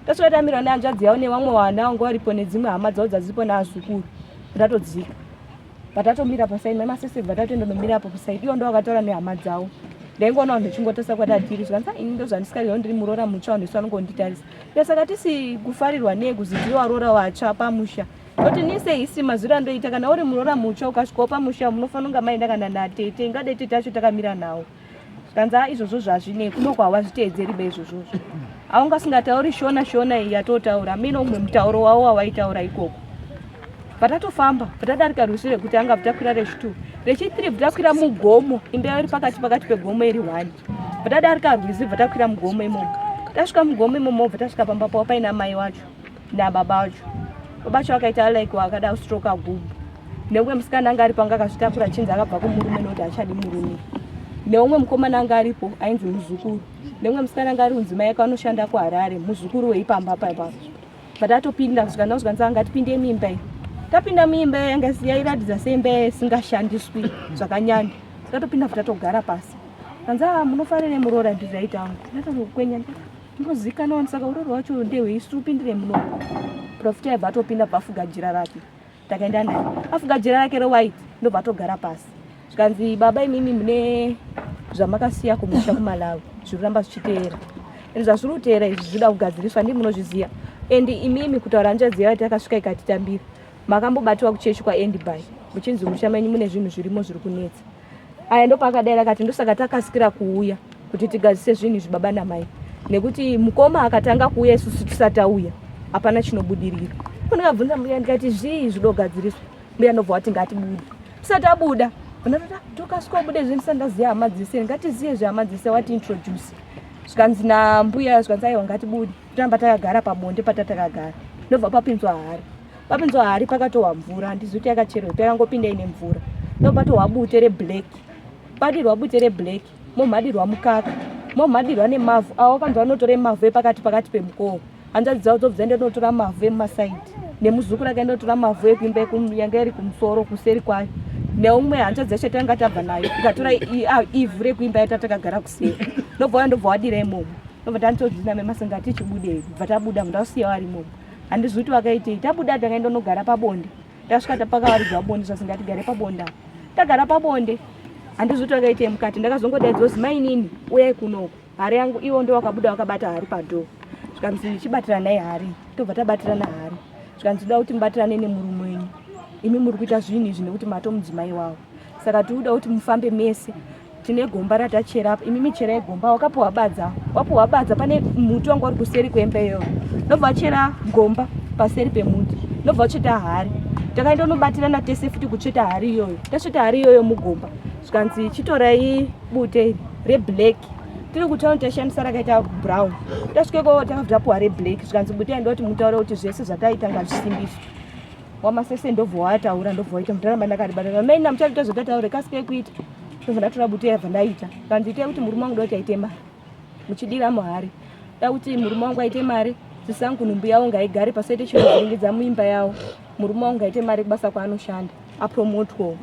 Tasvika tamira nehanzvadzi yavo nevamwe vana vanga varipo nedzimwe hama dzavo dzadziripo naazukuru. Ndatodzika. Patatomira pasaidi mai masese bva tatoenda nomira apo pasaidi ivo ndovakataura nehama dzavo. Ndaingoona vanhu vachingotasa kwatatiri zvikanzi ah, ini ndozvandisikaziva ndiri muroora mutsva vanhu vese vanongonditarisa. Saka tisi kufarirwa nei kuzi tiri varoora vatsva pamusha. Kuti nise hisi mazwiro andoita kana uri muroora mutsva ukasvikawo pamusha munofanira kunga maenda kana natete ingade tete acho takamira nawo. Zvikanzi ah izvozvo zvazvinei kuno kwawazviteedzeri be izvozvozvo. Aunga usingatauri shona shona iyi yatotaura amene umwe mutauro wavo wawaitaura ikoko. Patatofamba patadarika rwizi rekutanga takwira rechitu rechithree takwira mugomo imba iri pakati pakati pegomo iri one. Patadarika rwizi takwira mugomo imomo. Tasvika mugomo imomo tasvika pamba pavo paina mai wacho. nababa vacho baba vacho vakaita like vakada kustroka gumbo neumwe musikana anga aripo anga akazvitakura chinzi akabva kumurume nokuti achadi murume neumwe mukomana anga aripo ainzi muzukuru neumwe musikana anga ari kunzi mai yake anoshanda kuharare muzukuru weipamba paipapo but atopinda kusvika ndazvikanzi anga tipinde muimba iyi tapinda muimba yanga yairatidza seimba isingashandiswi zvakanyanya tatopinda futi tatogara pasi kanzi a ah, munofanira muroora ndizvaita angu ndatozokwenya Ndinozikanwa wani saka uroro wacho ndehweisu upindire muno. Profita yabva atopinda bva afuga jira rake. Takaenda naye. Afuga jira rake rewhite ndobva atogara pasi. Zvikanzi baba imimi mune zvamakasiya kumusha kuMalawi zviri kuramba zvichiteera. And zvazviri kuteera izvi zvinoda kugadziriswa ndimi munozviziva. And imimi kutaura hanzvadzi yayo takasvika ikatitambira. Makambobatiwa kuchechi kwaAndy by muchinzi musha menyu mune zvinhu zvirimo zviri kunetsa. Aya ndopaakadaira akati ndosaka takasikira kuuya kuti tigadzise zvinhu izvi baba namai nekuti mukoma akatanga kuuya isusu tisati tauya hapana chinobudirira. Ndakabvunza mbuya ndikati zvii zvinogadziriswa mbuya ndobva wati ngatibude tisati tabuda ndakati tokasika kubuda izvi ndisati ndaziva hama dzese ngatizive zvehama dzese wati introduce zvikanzi nambuya zvikanzi aiwa ngatibude toramba takagara pabonde patatakagara ndobva papinzwa hari Papinzwa hari pakatohwa mvura handizivi kuti yakacherwa ipi yakangopinda ine mvura ndopatohwa bute reblack padirwa bute reblack momhadirwa mukaka momhadirwa nemavhu avo kanzi vanotora mavhu epakati pakati pemukowo hanzvadzi dzavo dzobva dzaenda notora mavhu emumasaidi nemuzukuru akaenda notora mavhu ekuimba yanga iri kumusoro kuseri kwayo neumwe hanzvadzi yacho tanga tabva nayo ikatora ivhu rekuimba yatatakagara kuseri ndobva ndobva wadira imomo ndobva tanitodzina memasenga tichibudei bva tabuda ndausiya wari imomo handizivi kuti vakaitei tabuda takaenda unogara pabonde tasvika tapakawaridzwa bonde zvasi ngatigare pabonde apa tagara pabonde handizivi kuti vakaitei mukati ndakazongodaidzwa kuti mainini uyai kunoku hari yangu ivo ndo vakabuda vakabata hari padhoo zvikanzi chibatiranai hari tobva tabatirana hari zvikanzi toda kuti mubatirane nemurume wenyu imi muri kuita zvinhu izvi nekuti matomudzimai wavo saka tikuda kuti mufambe mese tine gomba ratachera apa imi micherai gomba wakapuwa badza wapuwa badza pane muti wanga uri kuseri kwemba iyoyo ndobva wachera gomba paseri pemuti ndobva watsveta hari takaenda unobatirana tese futi kutsveta hari iyoyo tasveta hari iyoyo mugomba zvikanzi chitorai bute reblack tiri kutown tashandisa rakaita brown tasvikeko takabva tapuwa reblack zvikanzi bute aenda kuti mutaure kuti zvese zvataita ngazvisimbiswe wamasese ndobva wataura ndobva waita mutaramba ndakaribata mai namuchaita zvatataura kasikai kuita ndobva ndatora bute yabva ndaita kanzi itai kuti murume wangu da kuti aite mari muchidira muhari da kuti murume wangu aite mari sisi angu nhumbu yavo ngaigare pasaite chinovhiringidza muimba yavo murume wangu ngaite mari kubasa kwaanoshanda apromotwawo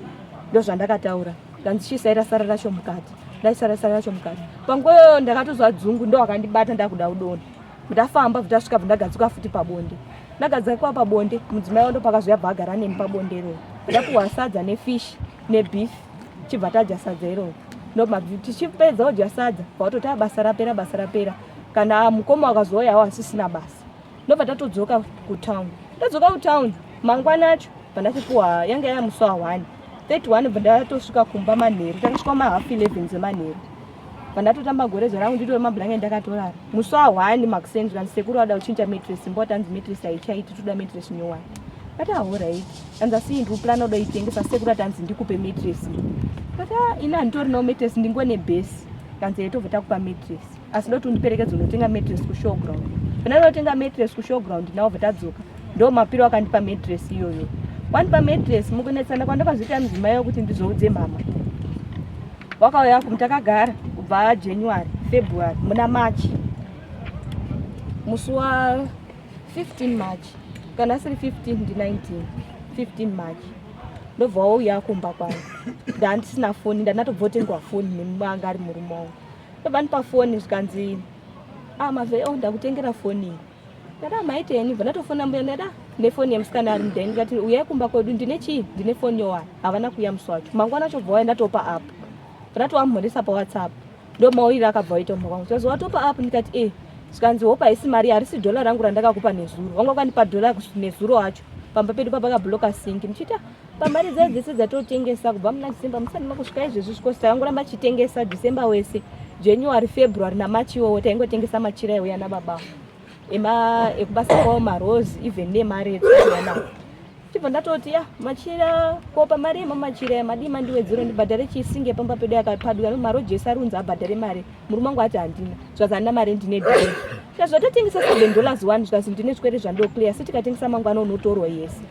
ndozvandakataura kanzi chisaira sara racho mukati ndaisara sara racho mukati panguva iyoyo ndakatozwa dzungu ndo akandibata ndakuda kudonha ndafamba bva ndagadzikwa futi pabonde ndagadzikwa pabonde mudzimai wando pakazouya bva agara neni pabonde iroro ndapuhwa sadza nefish nebeef chibva tadya sadza iroro ndomabvi tichipedza kudya sadza bva ah, basa rapera basa rapera kana mukoma wakazouyawo asisina basa ndobva tatodzoka kutown tadzoka kutown mangwana acho bva ndachipuhwa yanga yaya musi wa 1 31 bva ndatosvika kumba manheru takasvika mahalf 11 dzemanheru pandatotamba gorezo rangu nditori mablanket ndakatorara musi wa one makuseni zvikanzi sekuru vada kuchinja matress mboti anzi matress haichaiti toda matress nyowani kati ahoraiti anzi asi ndiri kuplana kuda itengesa sekuru ati anzi ndikupe matress kati ah, ini handitorinawo matress ndingone base kanzi yetobva takupa matress asi ndoti undiperekedze unotenga matress kushowground pandanotenga matress kushowground nawo bva tadzoka ndo mapiro akandipa matress iyoyo wandipa matress mukunetsana kwandakazoita mudzimai wekuti ndizoudze mama wakauya kum takagara kubva January February muna March musi wa 15 March kana asiri 15 ndi 19 15 March ndobva wauya kumba kwangu ndandisina foni ndandatobvotengwa foni nemanga ari murume wangu ndobva ndipa foni zvikanzi ah mavhe oh ndakutengera foni iyi. Ndada maiteni bva ndatofona mbuya ndada nefoni yemusikana ari mudheni ndikati uyai kumba kwedu ndine chii ndine foni yowani havana kuuya musi wacho mangwana acho bva waya ndatopa app ndatowamhoresa pawhatsapp ndomauyire akabva waita kumba kwangu zvikanzi watopa app ndikati e zvikanzi hope haisi mari harisi dhola rangu randakakupa nezuro wanga wakandipa dhola nezuro acho pamba pedu papakabloka sinki ndichiita pamari dzayo dzese dzatotengesa kubva muna december musati makusvika izvezvi zvikosi takangoramba tichitengesa december wese january february namarch iwowo taingotengesa machira aiuya nababa ema ekubasa kwavo marose even nemari etsouya nawo chibva ndatoti ya machira ko pamari yema machira madii mandiwedzero ndibhadhare chisinge pamba pedu yakapaduka no maroji ese arunzi abhadhare mari murume wangu ati handina zvikanzi handina mari ndine dhora zvikanzi zvatotengesa seven dollars one zvikanzi ndine zvikwere zvandoclear asi tikatengesa mangwana unotorwa yese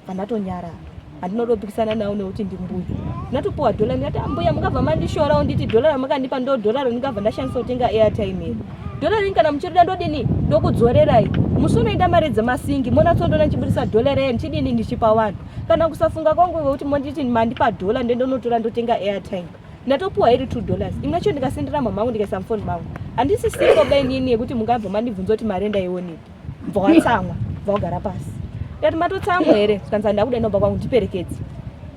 pandatonyarara handinodopikisana nawo nekuti ndimbuya ndatopuwa dhola ndikati ambuya ah, mungabva mandishorawo nditi dhola ramakandipa ndo dhola randingabva ndashandisa kutenga airtime here dhola rini kana muchirida ndodini ndokudzorerai musi unoenda mari dzemasingi monatsondoona ndichibudisa dhola raya ndichidini ndichipa vanhu kana kusafunga kwangu wekuti monditi mandipa dhola ndendonotora ndotenga airtime ndatopuwa iri $2 imwe yacho ndikasendera mama vangu ndikaisa mufoni mangu handisi singo bainini yekuti mungabva mandibvunza kuti mari ndaionepi bva watsamwa bva wagara pasi ndati matotsamwa here zvikanzi handakuda inobva kwangu ndiperekedze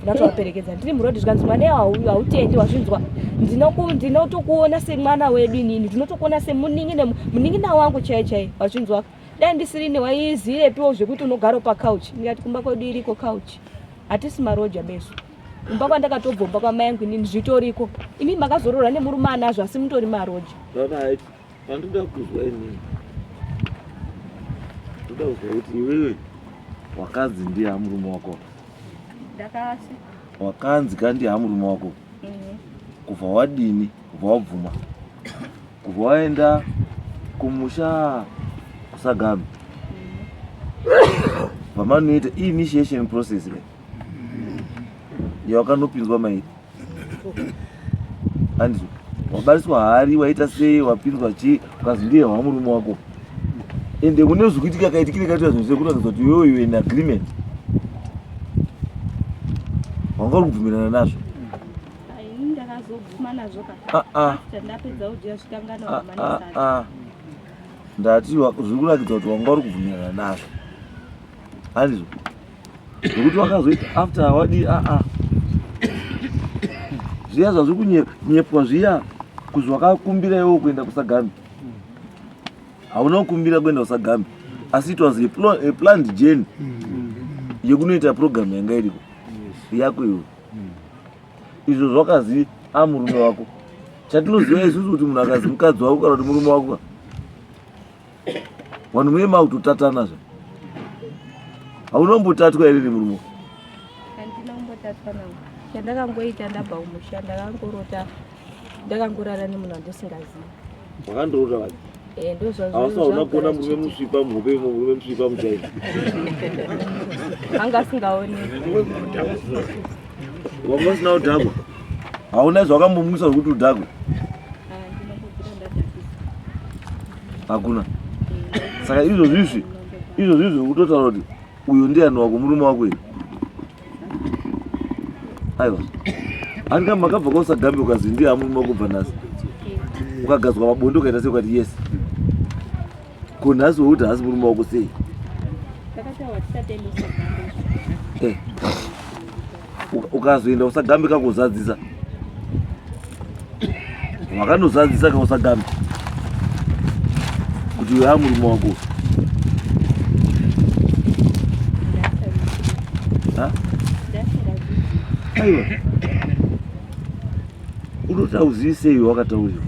ndatovaperekedza ndiri murodhi zvikanzi mwana hautendi wazvinzwa ndinotokuona semwana wedu inini ndinotokuona semunin'ina wangu chai chai wazvinzwa dai ndisirini waizirepiwo zvekuti unogara pacouch ndikati kumba kwedu iriko couch hatisi maroja besu kumba kwandakatobvomba kwamai yangu inini zvitoriko imi makazoroora nemurume anazvo asi mutori maroja Pandoda kuzwa inini. Ndoda kuzwa kuti iwewe wakanzi ndiye amurume wako. Ndakasi. Wakanzi ka ndiye amurume wako. Mhm. Kubva wadini? Kubva wabvuma. Kubva waenda kumusha kuSagambe. Vamanoita initiation process re. Yawakanopinzwa mairi. Andizvo. Wabariswa hari waita sei wapinzwa chii ukazi ndiye wamurume wako. Ende kune zvikuitika kaitikire kaita zvinhu zvekuratidza kuti iwewe you in agreement. Wanga uri kubvumirana nazvo. Ini ndakazobvuma nazvo ka. Ah ah. After ndapedza kudya zvitangana Ah, ah, wamanisana. ah. Ndati zviri kuratidza kuti wanga uri kubvumirana nazvo. Handizvo. Zvekuti wakazoita after wadii aa ah, ah. zviya zvazviri kunyepwa zviya kuzi wakakumbira iwo kuenda kusagambi hauna kukumbira kuenda kusagambi asi it was a, a planned journey yekunoita program yanga iriko yako iwe izvo zvakazi amurume wako chatinoziva isusu kuti munhu akazi mukadzi wako kana kuti murume wako Vanhu muye makutotatana zve. Hauna kumbotatwa here nemurume? Handina kumbotatwa nawo. Chandakangoita ndabva kumusha ndakangorota ndakangorara nemunhu wandisingazivi. Wakandorota vapi? Eh, ndozvazvo. Hausa hauna kuona murume musvipa muhope imo murume musvipa muchaina. Anga asingaoni. Wanga usina kudhakwa? Hauna zvawakambomwisa zvekuti udhakwe? Hakuna. Saka izvozvi izvi izvozvi izvi kutotaura kuti uyu ndiani wako murume wako here? Aiwa. Handika makabva kwaUsagambe ukazi ndiye amurume wako kubva nhasi. Ukagadzwa mabonde ukaita sei ukati yes. Ko nhasi wekuti haasi murume wako sei? Eh. Ukazoenda usagambe kakuzadzisa. Wakanozadzisa kausagambe. Kuti uyu murume wako. Ha? Aiwa. Unotauzivi sei wakataurirwa?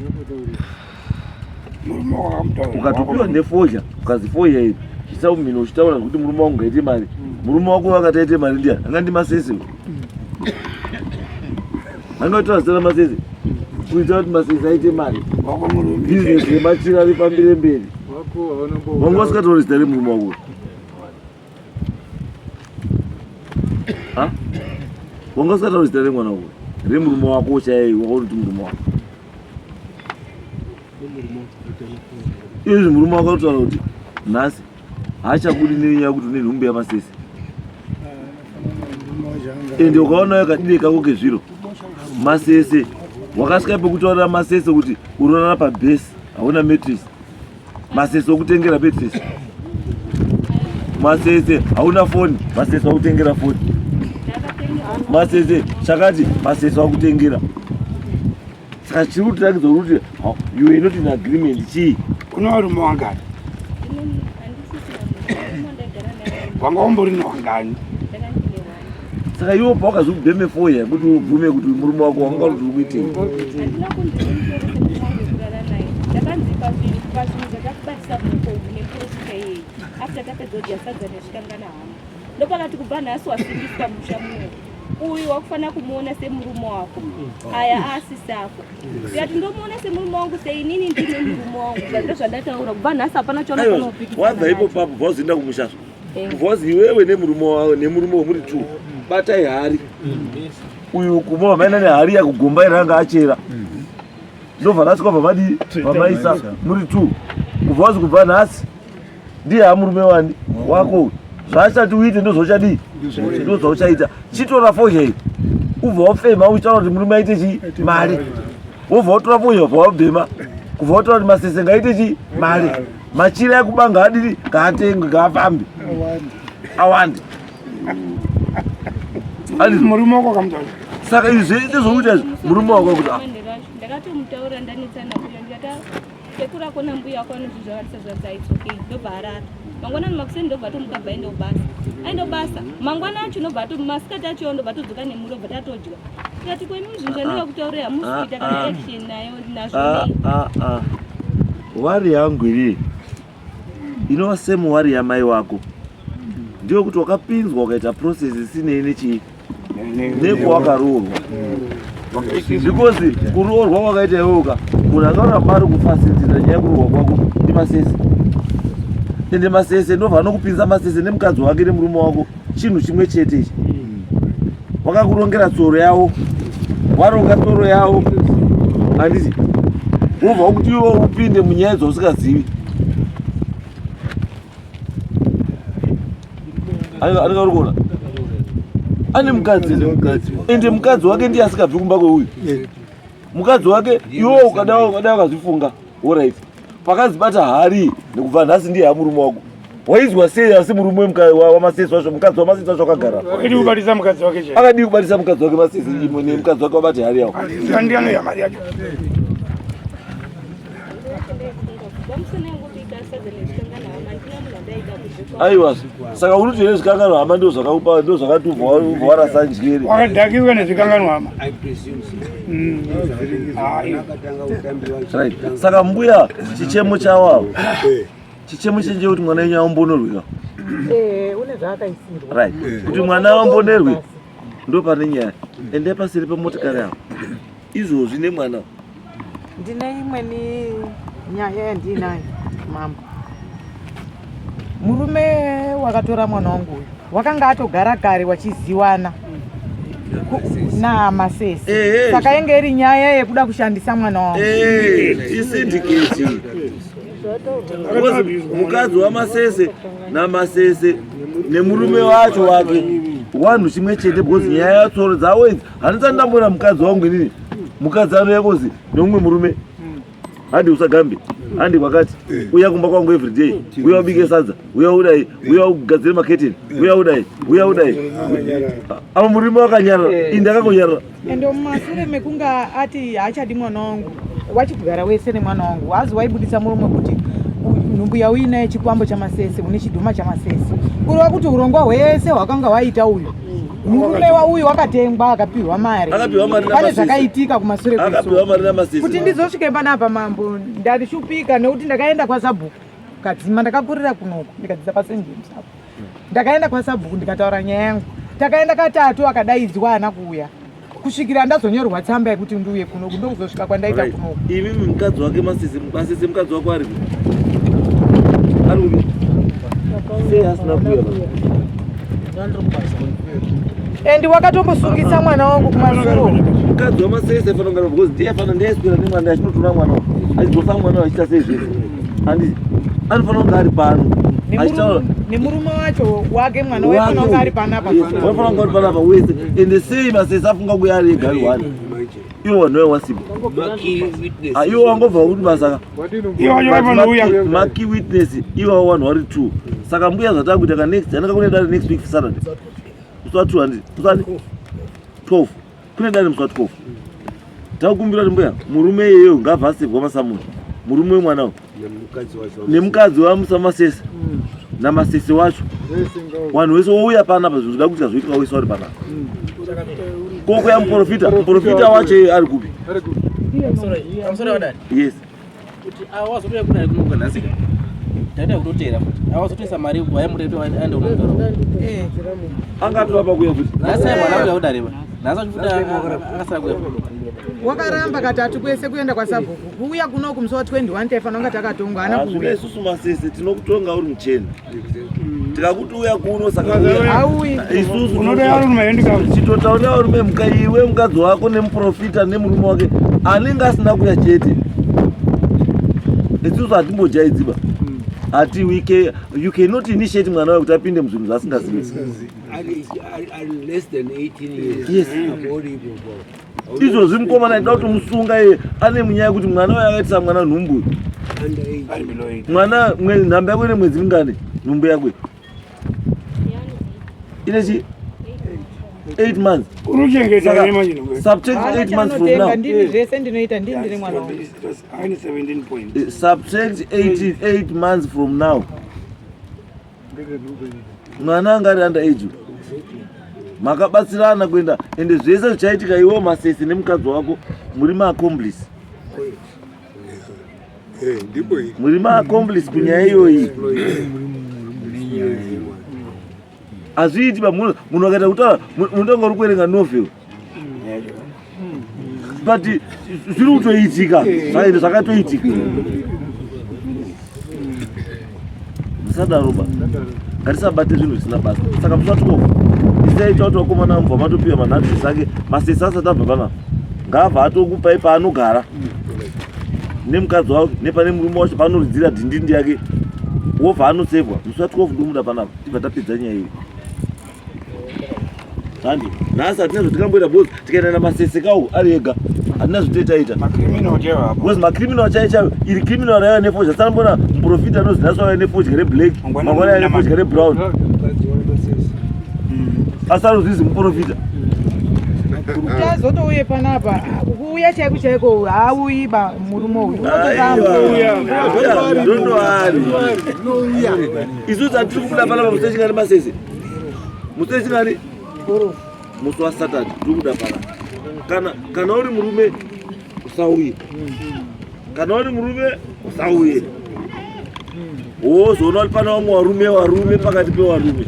Ukatopiwa nefodya ukazi fodya iyi chisa mumhino uchitaura zvekuti murume wangu ngaite mari. Murume wako akataite mari ndiani? Anga ndimasese. Anga kutaura zita ramasese. Kuita kuti masese aite mari. Business yemachira rifambire mberi. Wanga usingatauri zita remurume wako. Ha? Wanga usingatauri zita remwana wako. Remurume wako chaiye waunoti murume wako. Izvi murume wako anotaura kuti nhasi haachabudi nenyaya yekuti une nhumbu yamasese. Ende ukaona yakadire kako kezviro masese wakasvika pekutaurira masese kuti unorara pabhesi hauna mattress masese okutengera mattress. Masese hauna foni, Masese wakutengera foni. Masese chakati, Masese wakutengera. Saka chiri kutirakidza kuti you are not in agreement chii? Une varume wangani? Wanga umbori newangani? Saka iwe pawakazobheme foya kuti ubvume kuti murume wako wanga uri kuitei? Handina kunzi ndimutore kurara naye. Ndakanzi pazvinhu zvatakubatisa muko neprosita iyeyi after tapedza kudya sadza nezvikangana hama. Ndopakati kubva nhasi wasimbiswa musha muno. Uyu wakufanira kumuona semurume wako. Aya asisi ako. Ndikati ndomuona semurume wangu sei inini ndine murume wangu. Ndozvandataura kubva nhasi hapana chaunofana kupikisana. Wabva ipo papo bva kumusha. Because iwewe nemurume wako nemurume wemuri two batai hari uyu kuma vamaenda nehari yakugomba iranga achera ndobva nhasi kwabva vadii vamaisa muri two kubva wazi kubva nhasi ndiye hamurume wani wako uyu zvaachati uite ndozvauchadii ndozvauchaita chitora fodya iyi ubva wafema uchitaura kuti murume aite chii mari wobva watora fodya ubva wabhema kubva watora kuti masese ngaite chii mari Machira ekuba ngaadini ngaatengwe ngaafambe awande. Murume wako akamutaura. Saka izvi zvese zvokuita izvi murume wako akuti ah. Ndakatomutaura ndanetsana kuya ndikati sekuru ako nambuya ako anozvizvavarisa zvanzi it's okay ndobva arara mangwanani makuseni ndobva atomuka bva aenda kubasa aenda kubasa mangwana acho ndobva ato masikati acho ndobva atodzoka nemuri obva tatodya tikati ko imimi zvinhu zvandinoda kutaurira hamusi kuita kana action nayo nazvo nei ah, ah. Wari yangu iri inova same wari yamai wako ndiyo kuti wakapinzwa ukaita process isinei nechii nekwawakaroorwa because kuroorwa kwakaita iwewe ka munhu angaona mari kufasitira nyaya yekuroorwa kwako ndimasese ende masese ndobva anokupinza masese nemukadzi wake nemurume wako chinhu chimwe chete ichi wakakurongera tsoro yavo waronga tsoro yavo handiti wobva wakuti iwe upinde munyaya dzausingazivi anenge ari kuona ane mukadzi ende mukadzi wake ndiye asingabvi kumba kweuyu mukadzi wake iwe ukada ukada wakazvifunga orit pakazibata hari nekubva nhasi ndiye hamurume wako waizwa sei asi murume wamasesi wacho mukadzi wamasesi wacho akagara akadii kubatisa mukadzi wake che akadii kubatisa mukadzi wake masesi imwe nemukadzi wake wabate hari yawo ndiano yamari yacho Aiwa, saka uri kuti zvikanganwa hama ndo zvakakupa ndo zvakati ubva warasa njere. Wakadhakiswa nezvikanganwa hama. I presume so. Right. Saka mbuya chichemo chawo avo. Chichemo chenje kuti mwana wenyu aombonorwe ka. Eh, une zvaakaisirwa. Right. Kuti mwana aombonerwe ndo pane nyaya. Endai paseri pemotikari apo. Izvozvi nemwana. Ndine imweni nyaya yandinayo mambo. Murume wakatora mwana wangu uyu wakanga atogara kare wachiziwana namasese Eh, saka yenge iri nyaya yekuda kushandisa mwana wangu Eh, isindiketi Because mukadzi wamasese namasese nemurume wacho wake wanhu chimwe chete because nyaya yatsoro dzavo idzi handisati ndamboona mukadzi wangu inini mukadzi anouya kozi neumwe murume handi usagambe handi kwakati uya kumba kwangu everyday uya ubike sadza uya udai uya ugadzire maketeni uya udai uya udai ava murume wakanyarara ini ndakangonyarara ende mumasure mekunge ati haachadi mwana wangu wachigara wese nemwana wangu hazi waibudisa murume kuti nhumbu yauinaye chikwambo chamasese une chidhoma chamasese kureva kuti urongwa hwese hwakanga hwaita uyu murume wauyu wakatengwa akapihwa mari Akapihwa mari pane naMasese. zvakaitika kumasure Akapihwa mari naMasese. kuti ndizosvike panapa mambo ndashupika nekuti ndakaenda kwasabhuku kadzima ndakakurira kunoku ndikadzidza paSt James apo ndakaenda kwasabhuku ndikataura nyaya yangu takaenda katatu akadaidzwa ana kuuya kusvikira ndazonyorwa tsamba yekuti ndiuye kunoku ndokuzosvika kwandaita Right. kunoku Imimi mukadzi wake Masese, Masese mukadzi wako ari kupi? Ari kupi? Sei asina kuuya? and wakatombosungisa mwana wangu kumasuro Mukadzi waMasese afanira kugara because ndiye afana ndiye aiswera nemwana achinotora mwana uyu. Achidzosa mwana uyu achiita sei zvese. Handiti anofanira kunge ari pano. Achitaura nemurume wacho wake mwana waifana kunge ari panapa Yes, vanofanira kunge ari panapa wese. Ende sei Masese afunga kuuya ari ega ari one? Iwo vanhu vaiva wasipo. Ah, iwo wangobva kuti basa maki witness iwawo vanhu vari two. Saka mbuya zvatakuita ka next anaka kune dare next week Saturday. Musi wa 2 handiti? Musi wa 12. Kune dare musi wa 12. Takukumbira kuti mbuya murume iyeyo ngabva asevwa masamuni. Murume wemwana uyu. Nemukadzi wamusamasese. Namasese wacho. Vanhu vese wouya panapa zvinhu zvida kuitika zvoitika wese vari panapa. Koko ya muprofita, muprofita wacho iye ari kupi? Yes. Kuti awazotouya kudare kunoka nhasi ka. Taita kutoteera futi. Awazotoisa mari wayamuda kuti aende kunoka. Eh. Angatova pakuya futi. Nhasi mwana kuya kudare ba. Nhasi achifuta akasara kuya. Wakaramba katatu kwese kuenda kwasabhuku. Kuuya kunoku musi wa 21 taifanira kunga takatongwa haana Hazvina kuuya. isusu masese tinokutonga uri muchena. Tikakuti uya kuno saka uya. Auyi. Isusu Unoda varume endika. Chitotaurira varume muka iwe mukadzi wako nemuprofita nemurume wake anenge asina kuya chete. Isusu hatimbojaidziba. Hati we can, you cannot initiate mwana wako kuti apinde muzvinhu zvaasingazivi. Ari less than 18 years. Yes. Apo Izvozvi mukomana aida kutomusunga iye ane munyaya yekuti mwana uyo akaitisa mwana nhumbu. Mwana nhamba yako ine mwedzi mingani? Nhumbu yako ine chi 8 months. Unochengeta ine manje nhumbu. Subtract 8 months from now. Ndini zvese ndinoita ndini ndine mwana wangu. Aine 17 point. Subtract 8 months from now. Mwana anga ari under age. Makabatsirana kuenda ende zvese zvichaitika iwo masese nemukadzi wako muri maaccomplice. Muri maaccomplice kunyaya iyoyi. Hazviiti ba munhu akaita kutaura munotanga uri kuverenga novel. But zviri kutoitika zvaende zvakatoitika. Musadaro ba. Ngatisabate zvinhu zvisina basa. Saka musi wa 12 isaita kuti vakomana mubva matopiwa manhadresi ake masese asati abva panapa. Ngaabva atokupai paanogara nemukadzi wake nepane murume wacho paanoridzira dhindindi yake wobva anosevwa musi wa 12 ndomuda panapa tibva tapedza nyaya iyi. Handi nhasi hatina zvatikamboita because tikaenda namasese kawo ari ega hatina zvatoitaita because macriminal chaiyo chaiyo iri criminal raiva nefodya sanambona muprofita anozi nhasi waiva nefodya reblack mangwana aiva nefodya rebrown asi anozvizi muprofita. Kuti azotouye panapa kuuya chaiko chaiko haauyi ba murume uyu unotoramba. Ndonoari isusu hatiri kubuda panapa musi wechingani masese musi wechingani musi wasaturday tiri kubuda panapa kana kana uri murume usauye kana uri murume usauye wozoona kuti pane vamwe varume varume pakati pevarume.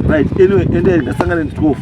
Right, anyway, endai ndasangana ne 12.